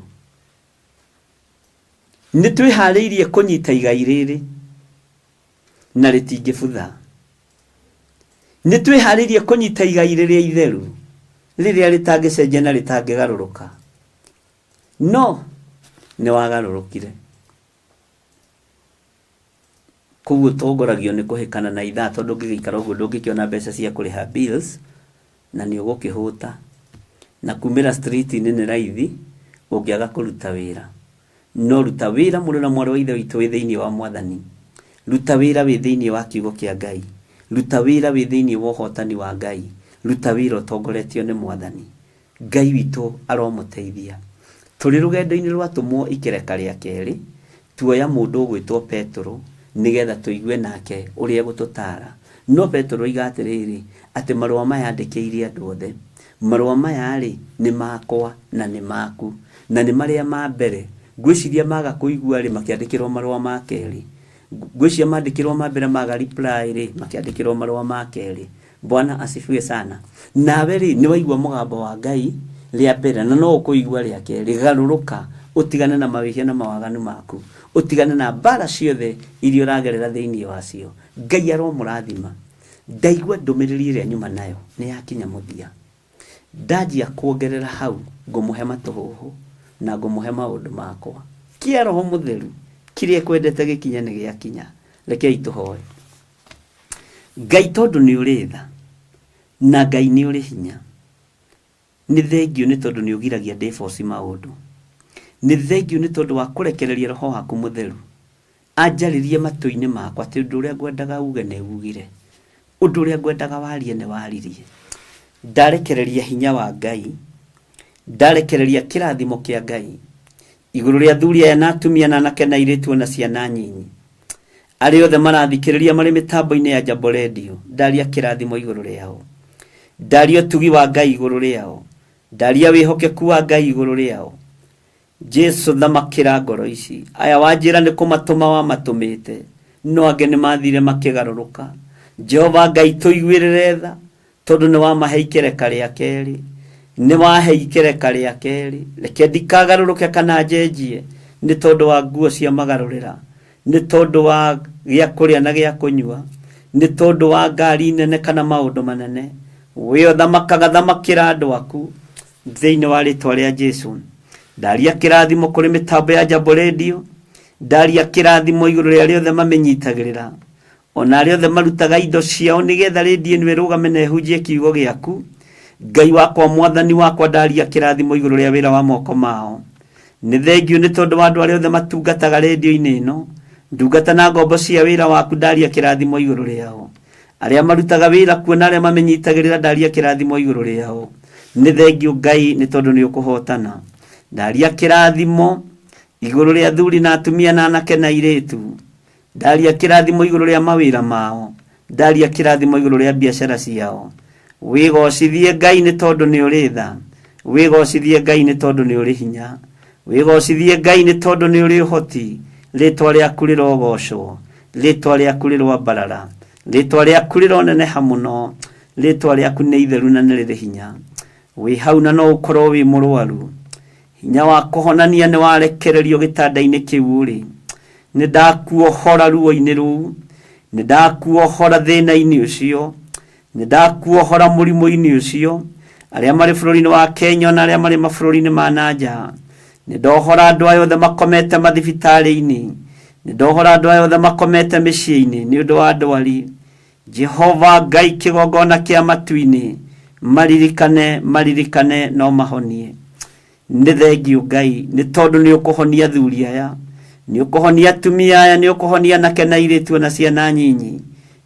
Nĩ twĩharĩirie kũnyita igai rĩrĩ na rĩtingĩbutha. Nĩ twĩharĩirie kũnyita igai rĩrĩa itheru, rĩrĩa rĩtangĩcenjia na rĩtangĩgarũrũka. No nĩ wagarũrũkire. Koguo tongoragio nĩ kũhĩkana na ithaa tondũ ũngĩgĩikara ũguo ndũngĩkĩona mbeca cia kũrĩha bills na nĩ ũgũkĩhũta. Na kumĩra street-inĩ nĩ raithi ũngĩaga kũruta wĩra. No ruta wĩra mũrũ na mwarĩ wa ithe witũ wĩ thĩinĩ wa Mwathani. Ruta wĩra wĩ thĩinĩ wa kiugo kĩa Ngai. Ruta wĩra wĩ thĩinĩ wa ũhotani wa Ngai. Ruta wĩra ũtongoretio nĩ Mwathani. Ngai witũ aromũteithia. Tũrĩ rũgendo-inĩ rwa atũmwo ikereka rĩa kerĩ, tuoya mũndũ ũgwĩtwo Petero nĩgetha tũigue nake ũrĩa egũtũtaara. No Petero oiga atĩrĩrĩ, atĩ marũa maya andĩkĩire andũ othe. Marũa maya-rĩ, nĩ makwa na nĩ maku, na nĩ marĩa ma mbere. Ngwĩciria maga kũigua-rĩ, makĩandĩkĩrwo marũa ma kerĩ. Ngwĩciria mandĩkĩrwo ma mbere maga reply-rĩ, makĩandĩkĩrwo marũa ma kerĩ. Bwana asifiwe sana. Nawe rĩ, nĩ waigua mũgambo wa Ngai rĩa mbere na no ũkũigua rĩa kerĩ. Garũrũka, ũtigane na mawĩhia na mawaganu maku, ũtigane na mbara ciothe iria ũragerera thĩinĩ wacio. Ngai aromũrathima. Ndaigua ndũmĩrĩri ĩrĩa nyuma nayo nĩ yakinya mũthia. Ndanjia kuongerera hau ngũmũhe matũhũhũ na ngũmũhe maũndũ makwa. Kĩa Roho Mũtheru kĩrĩa ekwendete gĩkinye nĩ gĩakinya. Rekei tũhoe. Ngai tondũ nĩ ũrĩ tha na Ngai nĩ ũrĩ hinya, nĩ thengiũ nĩ tondũ nĩ ũgiragia ndĩboci maũndũ. Nĩ thengiũ nĩ tondũ wa kũrekereria Roho waku Mũtheru anjarĩrie matũ-inĩ makwa atĩ ũndũ ũrĩa ngwendaga uge nĩ ugire, ũndũ ũrĩa ngwendaga warie nĩ waririe. Ndarekereria hinya wa Ngai, ndarekereria kĩrathimo kĩa Ngai igũrũ rĩa athuri aya na atumia na anake na airĩtu ona ciana nyinyi. Arĩa othe marathikĩrĩria marĩ mĩtambo-inĩ ya Jambo Radio, ndaria kĩrathimo igũrũ rĩao. Ndaria ũtugi wa Ngai igũrũ rĩao. Ndaria wĩhokeku wa Ngai igũrũ rĩao. Jesu thamakĩra ngoro ici. Aya wanjĩra nĩ kũmatũma wamatũmĩte, no angĩ nĩ mathire makĩgarũrũka. Jehova Ngai tũiguĩrĩre tha, tondũ nĩ wamahe ikereka rĩa kerĩ. Nĩ wahe ikereka rĩa kerĩ. Reke ndikagarũrũke kana njenjie nĩ tondũ wa nguo cia magarũrĩra, nĩ tondũ wa gĩa kũrĩa na gĩa kũnyua, nĩ tondũ wa ngari nene kana maũndũ manene. We ũthamakaga, thamakĩra andũ aku thĩinĩ wa rĩtwa rĩa Jesu. Ndaria kĩrathimo kũrĩ mĩtambo ya Jambo Radio, ndaria kĩrathimo igũrũ rĩa arĩa othe mamĩnyitagĩrĩra, ona arĩa othe marutaga indo ciao nĩgetha rĩndiũ ĩno ĩrũgame na ĩhunjie kiugo gĩaku. Ngai wakwa, Mwathani wakwa, ndaria kĩrathimo igũrũ rĩa wĩra wa moko mao. Nĩ thengiũ nĩ tondũ wa andũ arĩa othe matungataga rĩndiũ-inĩ ĩno, ndungata na ngombo cia wĩra waku, ndaria kĩrathimo igũrũ rĩao. Arĩa marutaga wĩra kuo na arĩa mamĩnyitagĩrĩra, ndaria kĩrathimo igũrũ rĩao. Nĩ thengiũ Ngai nĩ tondũ nĩ ũkũhotana. Ndaria kĩrathimo igũrũ rĩa athuri na atumia na anake na airĩtu. Ndaria kĩrathimo igũrũ rĩa mawĩra mao. Ndaria kĩrathimo igũrũ rĩa biacara ciao. Wĩgocithie Ngai nĩ tondũ nĩ ũrĩ tha. Wĩgocithie Ngai nĩ tondũ nĩ ũrĩ hinya. Wĩgocithie Ngai nĩ tondũ nĩ ũrĩ ũhoti. Rĩtwa rĩaku rĩrogocwo. Rĩtwa rĩaku rĩroambarara. Rĩtwa rĩaku rĩroneneha mũno. Rĩtwa rĩaku nĩ itheru na nĩ rĩrĩ hinya. Wĩ hau na no ũkorwo wĩ mũrwaru. Hinya wa kũhonania nĩ warekererio gĩtanda-inĩ kĩu ũrĩ. Nĩ ndakuohora ruo-inĩ rũu. Nĩ ndakuohora thĩna-inĩ ũcio. Nĩ ndakuohora mũrimũ-inĩ ũcio. Arĩa marĩ bũrũri-inĩ wa Kenya ona arĩa marĩ mabũrũri-inĩ ma na nja. Nĩ ndohora andũ aya othe makomete mathibitarĩ-inĩ. Nĩ ndohora andũ aya othe makomete mĩciĩ-inĩ nĩ ũndũ wa ndwari. Jehova Ngai kĩgongona kĩa matu-inĩ, maririkane, maririkane no mahonie. Nĩ thengiũ Ngai nĩ tondũ nĩ ũkũhonia athuri aya, nĩ ũkũhonia atumia aya, nĩ ũkũhonia anake na airĩtu ona ciana nyinyi,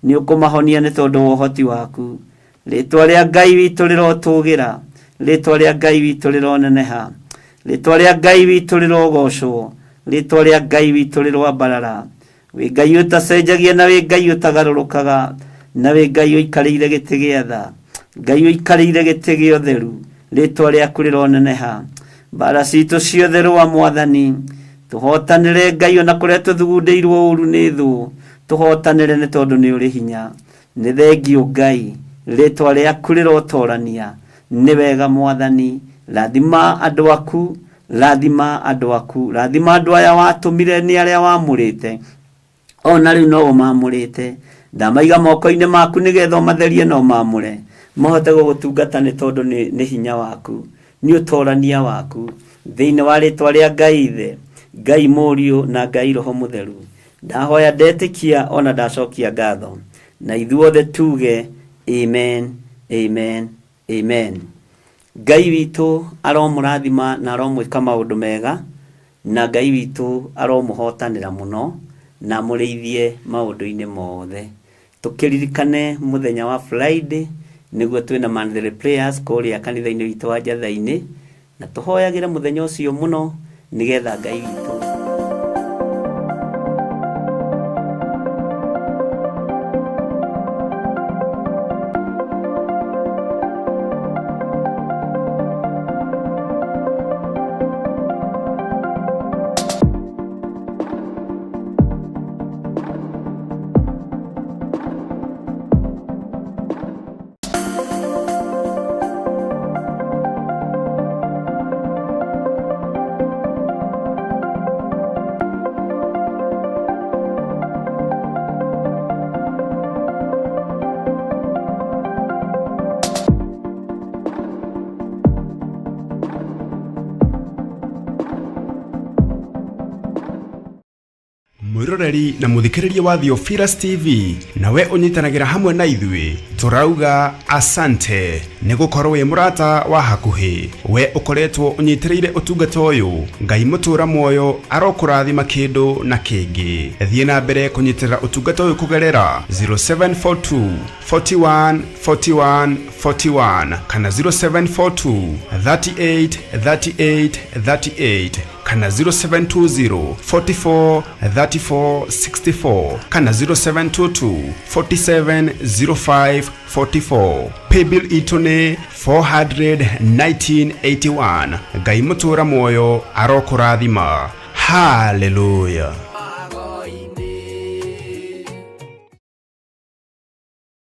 nĩ ũkũmahonia nĩ tondũ wa ũhoti waku. Rĩtwa rĩa Ngai witũ rĩrotũgĩra, rĩtwa rĩa Ngai witũ rĩroneneha, rĩtwa rĩa Ngai witũ rĩrogocwo, rĩtwa rĩa Ngai witũ rĩroambarara. Wĩ Ngai ũtacenjagia na wĩ Ngai ũtagarũrũkaga, na wĩ Ngai ũikarĩire gĩtĩ gĩa tha, Ngai ũikarĩire gĩtĩ gĩa ũtheru, rĩtwa rĩaku rĩroneneha. Mbara citũ ciothe rũa Mwathani, tũhotanĩre Ngai ona kũrĩa tũthugundĩirwo ũru nĩ thũ, tũhotanĩre nĩ tondũ nĩ ũrĩ hinya. Nĩ thengiũ Ngai, rĩtwa rĩaku rĩrotorania. Nĩ wega Mwathani, rathima andũ aku, rathima andũ aku, rathima andũ aya watũmire nĩ arĩa wamũrĩte, ona rĩu no ũmamũrĩte. Ndamaiga moko-inĩ maku nĩgetha ũmatherie na ũmamũre, mahote gũgũtungata nĩ tondũ nĩ hinya waku, nĩ ũtorania waku. Thĩinĩ wa rĩtwa rĩa Ngai Ithe, Ngai Mũriũ na Ngai Roho Mũtheru. Ndahoya ndetĩkia ona ndacokia ngatho, na ithuothe tuge amen, amen, amen. Ngai witũ aromũrathima na aromwĩka maũndũ mega, na Ngai witũ aromũhotanĩra mũno na amũrĩithie maũndũ-inĩ mothe. Tũkĩririkane mũthenya wa Friday nĩguo twĩna monthly prayers kũrĩa kanitha-inĩ witũ wa Njatha-inĩ, na tũhoyagĩre mũthenya ũcio mũno nĩgetha Ngai witũ. Mwiroreri na muthikiriria wa Theophilus TV, nawe ũnyitanagĩra hamwe na ithuĩ, tũrauga asante nĩ gũkorwo wĩ mũrata wa hakuhĩ. We ũkoretwo ũnyitĩrĩire ũtungata ũyũ, Ngai mũtũra muoyo arokũrathima kĩndũ na kĩngĩ. Thiĩ na mbere kũnyitĩrĩra ũtungata ũyũ kũgerera 0742 41 41 41 kana 0742 38 38 38 kana 0720 44 34 64 kana 0722 47 05 44. Paybill itũ nĩ 41981. Ngai mũtũra muoyo arokũrathima. Haleluya.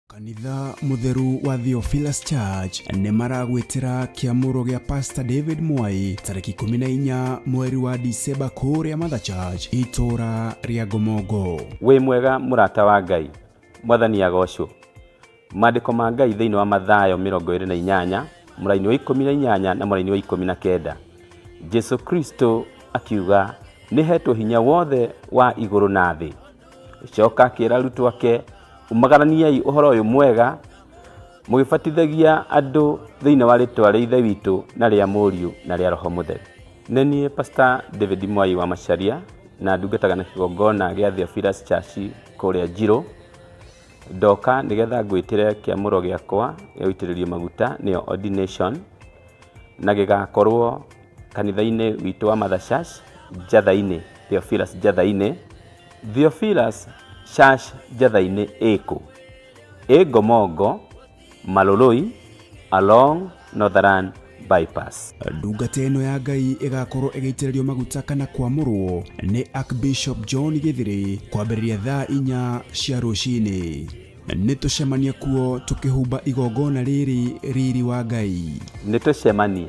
Kanitha Mutheru wa Theophilus Church nĩ maragwĩtĩra kĩamũro gĩa Pastor David Mwai tarĩki 14 mweri wa Dicemba kũrĩa Mother Church itũra rĩa Ngomongo. Wĩ mwega mũrata wa Ngai, Mwathani agocwo. Maandĩko ma Ngai thĩinĩ wa Mathayo 28 mũraini wa 18 na mũraini wa 19. Jesu Kristo akiuga nĩ hetwo hinya wothe wa igũrũ na thĩ. Coka akĩra arutwo ake, umagaraniai ũhoro ũyũ mwega mũgĩbatithagia andũ thĩinĩ wa rĩtwa rĩa Ithe witũ na rĩa Mũriũ na rĩa Roho Mũtheru. Nĩ niĩ Pastor David Mwai wa Macharia na ndungataga na kĩgongona gĩa Theophilus Church kũrĩa Njirũ. Ndoka nĩgetha ngwĩtĩre kĩamũro gĩakwa gĩa gũitĩrĩrio maguta nĩyo ordination, na gĩgakorwo kanitha-inĩ witũ wa Mother Church Njatha-inĩ, Theophilus Njatha-inĩ. Theophilus Church Njatha-inĩ ĩkũ? Ĩ Ngomongo, Maloloi, along Northern Bypass. Ndungata ĩno ya Ngai ĩgakorwo ĩgĩitĩrĩrio maguta kana kwamũrwo nĩ Archbishop John Gĩthĩrĩ kwambĩrĩria thaa 4 cia rũcinĩ. Nĩ tũcemanie kuo tũkĩhumba igongona rĩrĩ riri wa Ngai. Nĩ tũcemanie.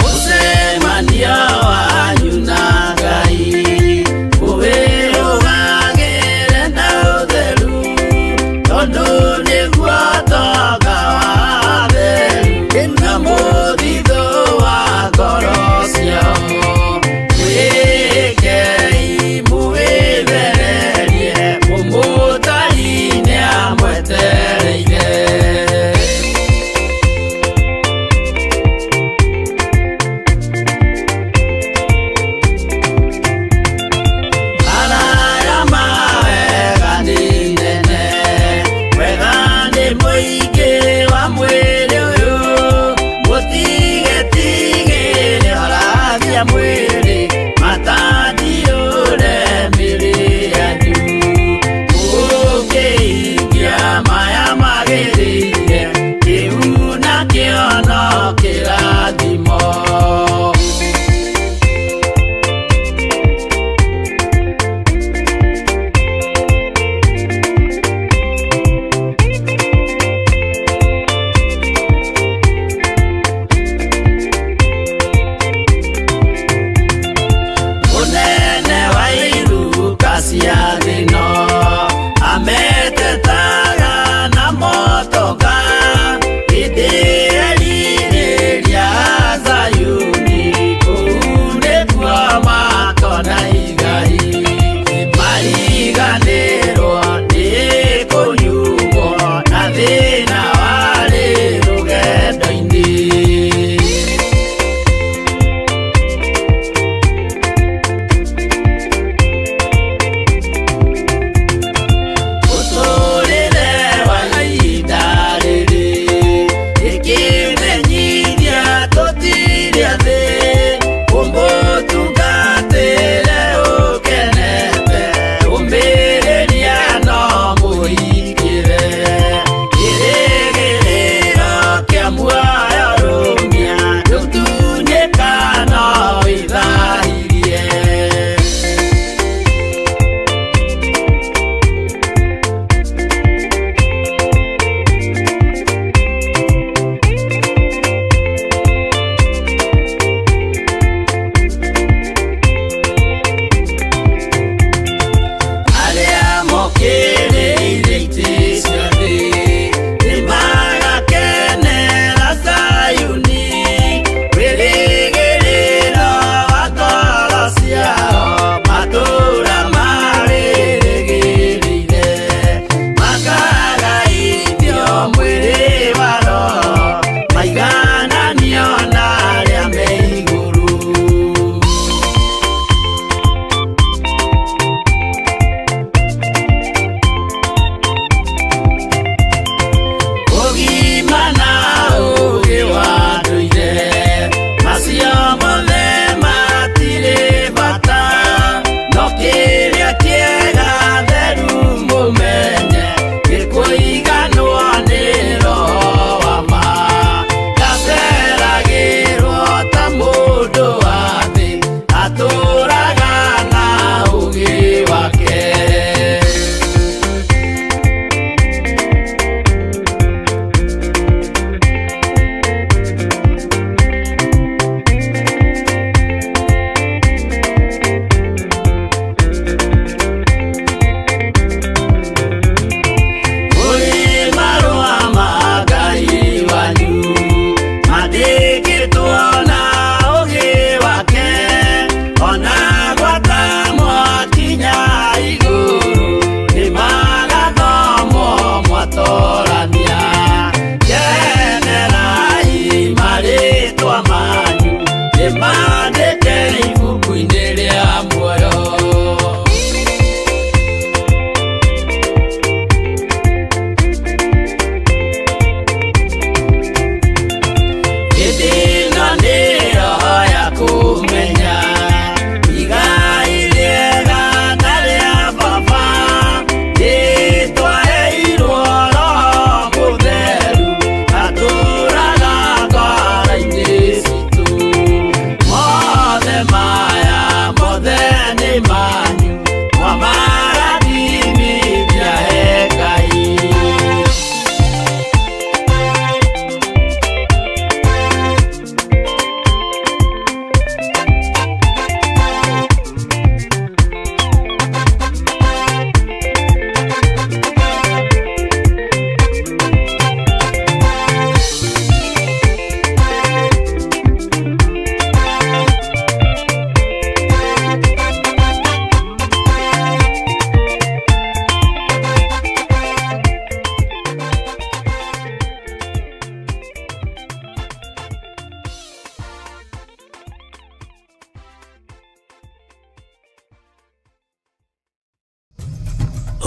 Usemania wa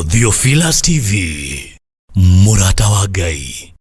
Theophilus TV, mũrata wa Ngai.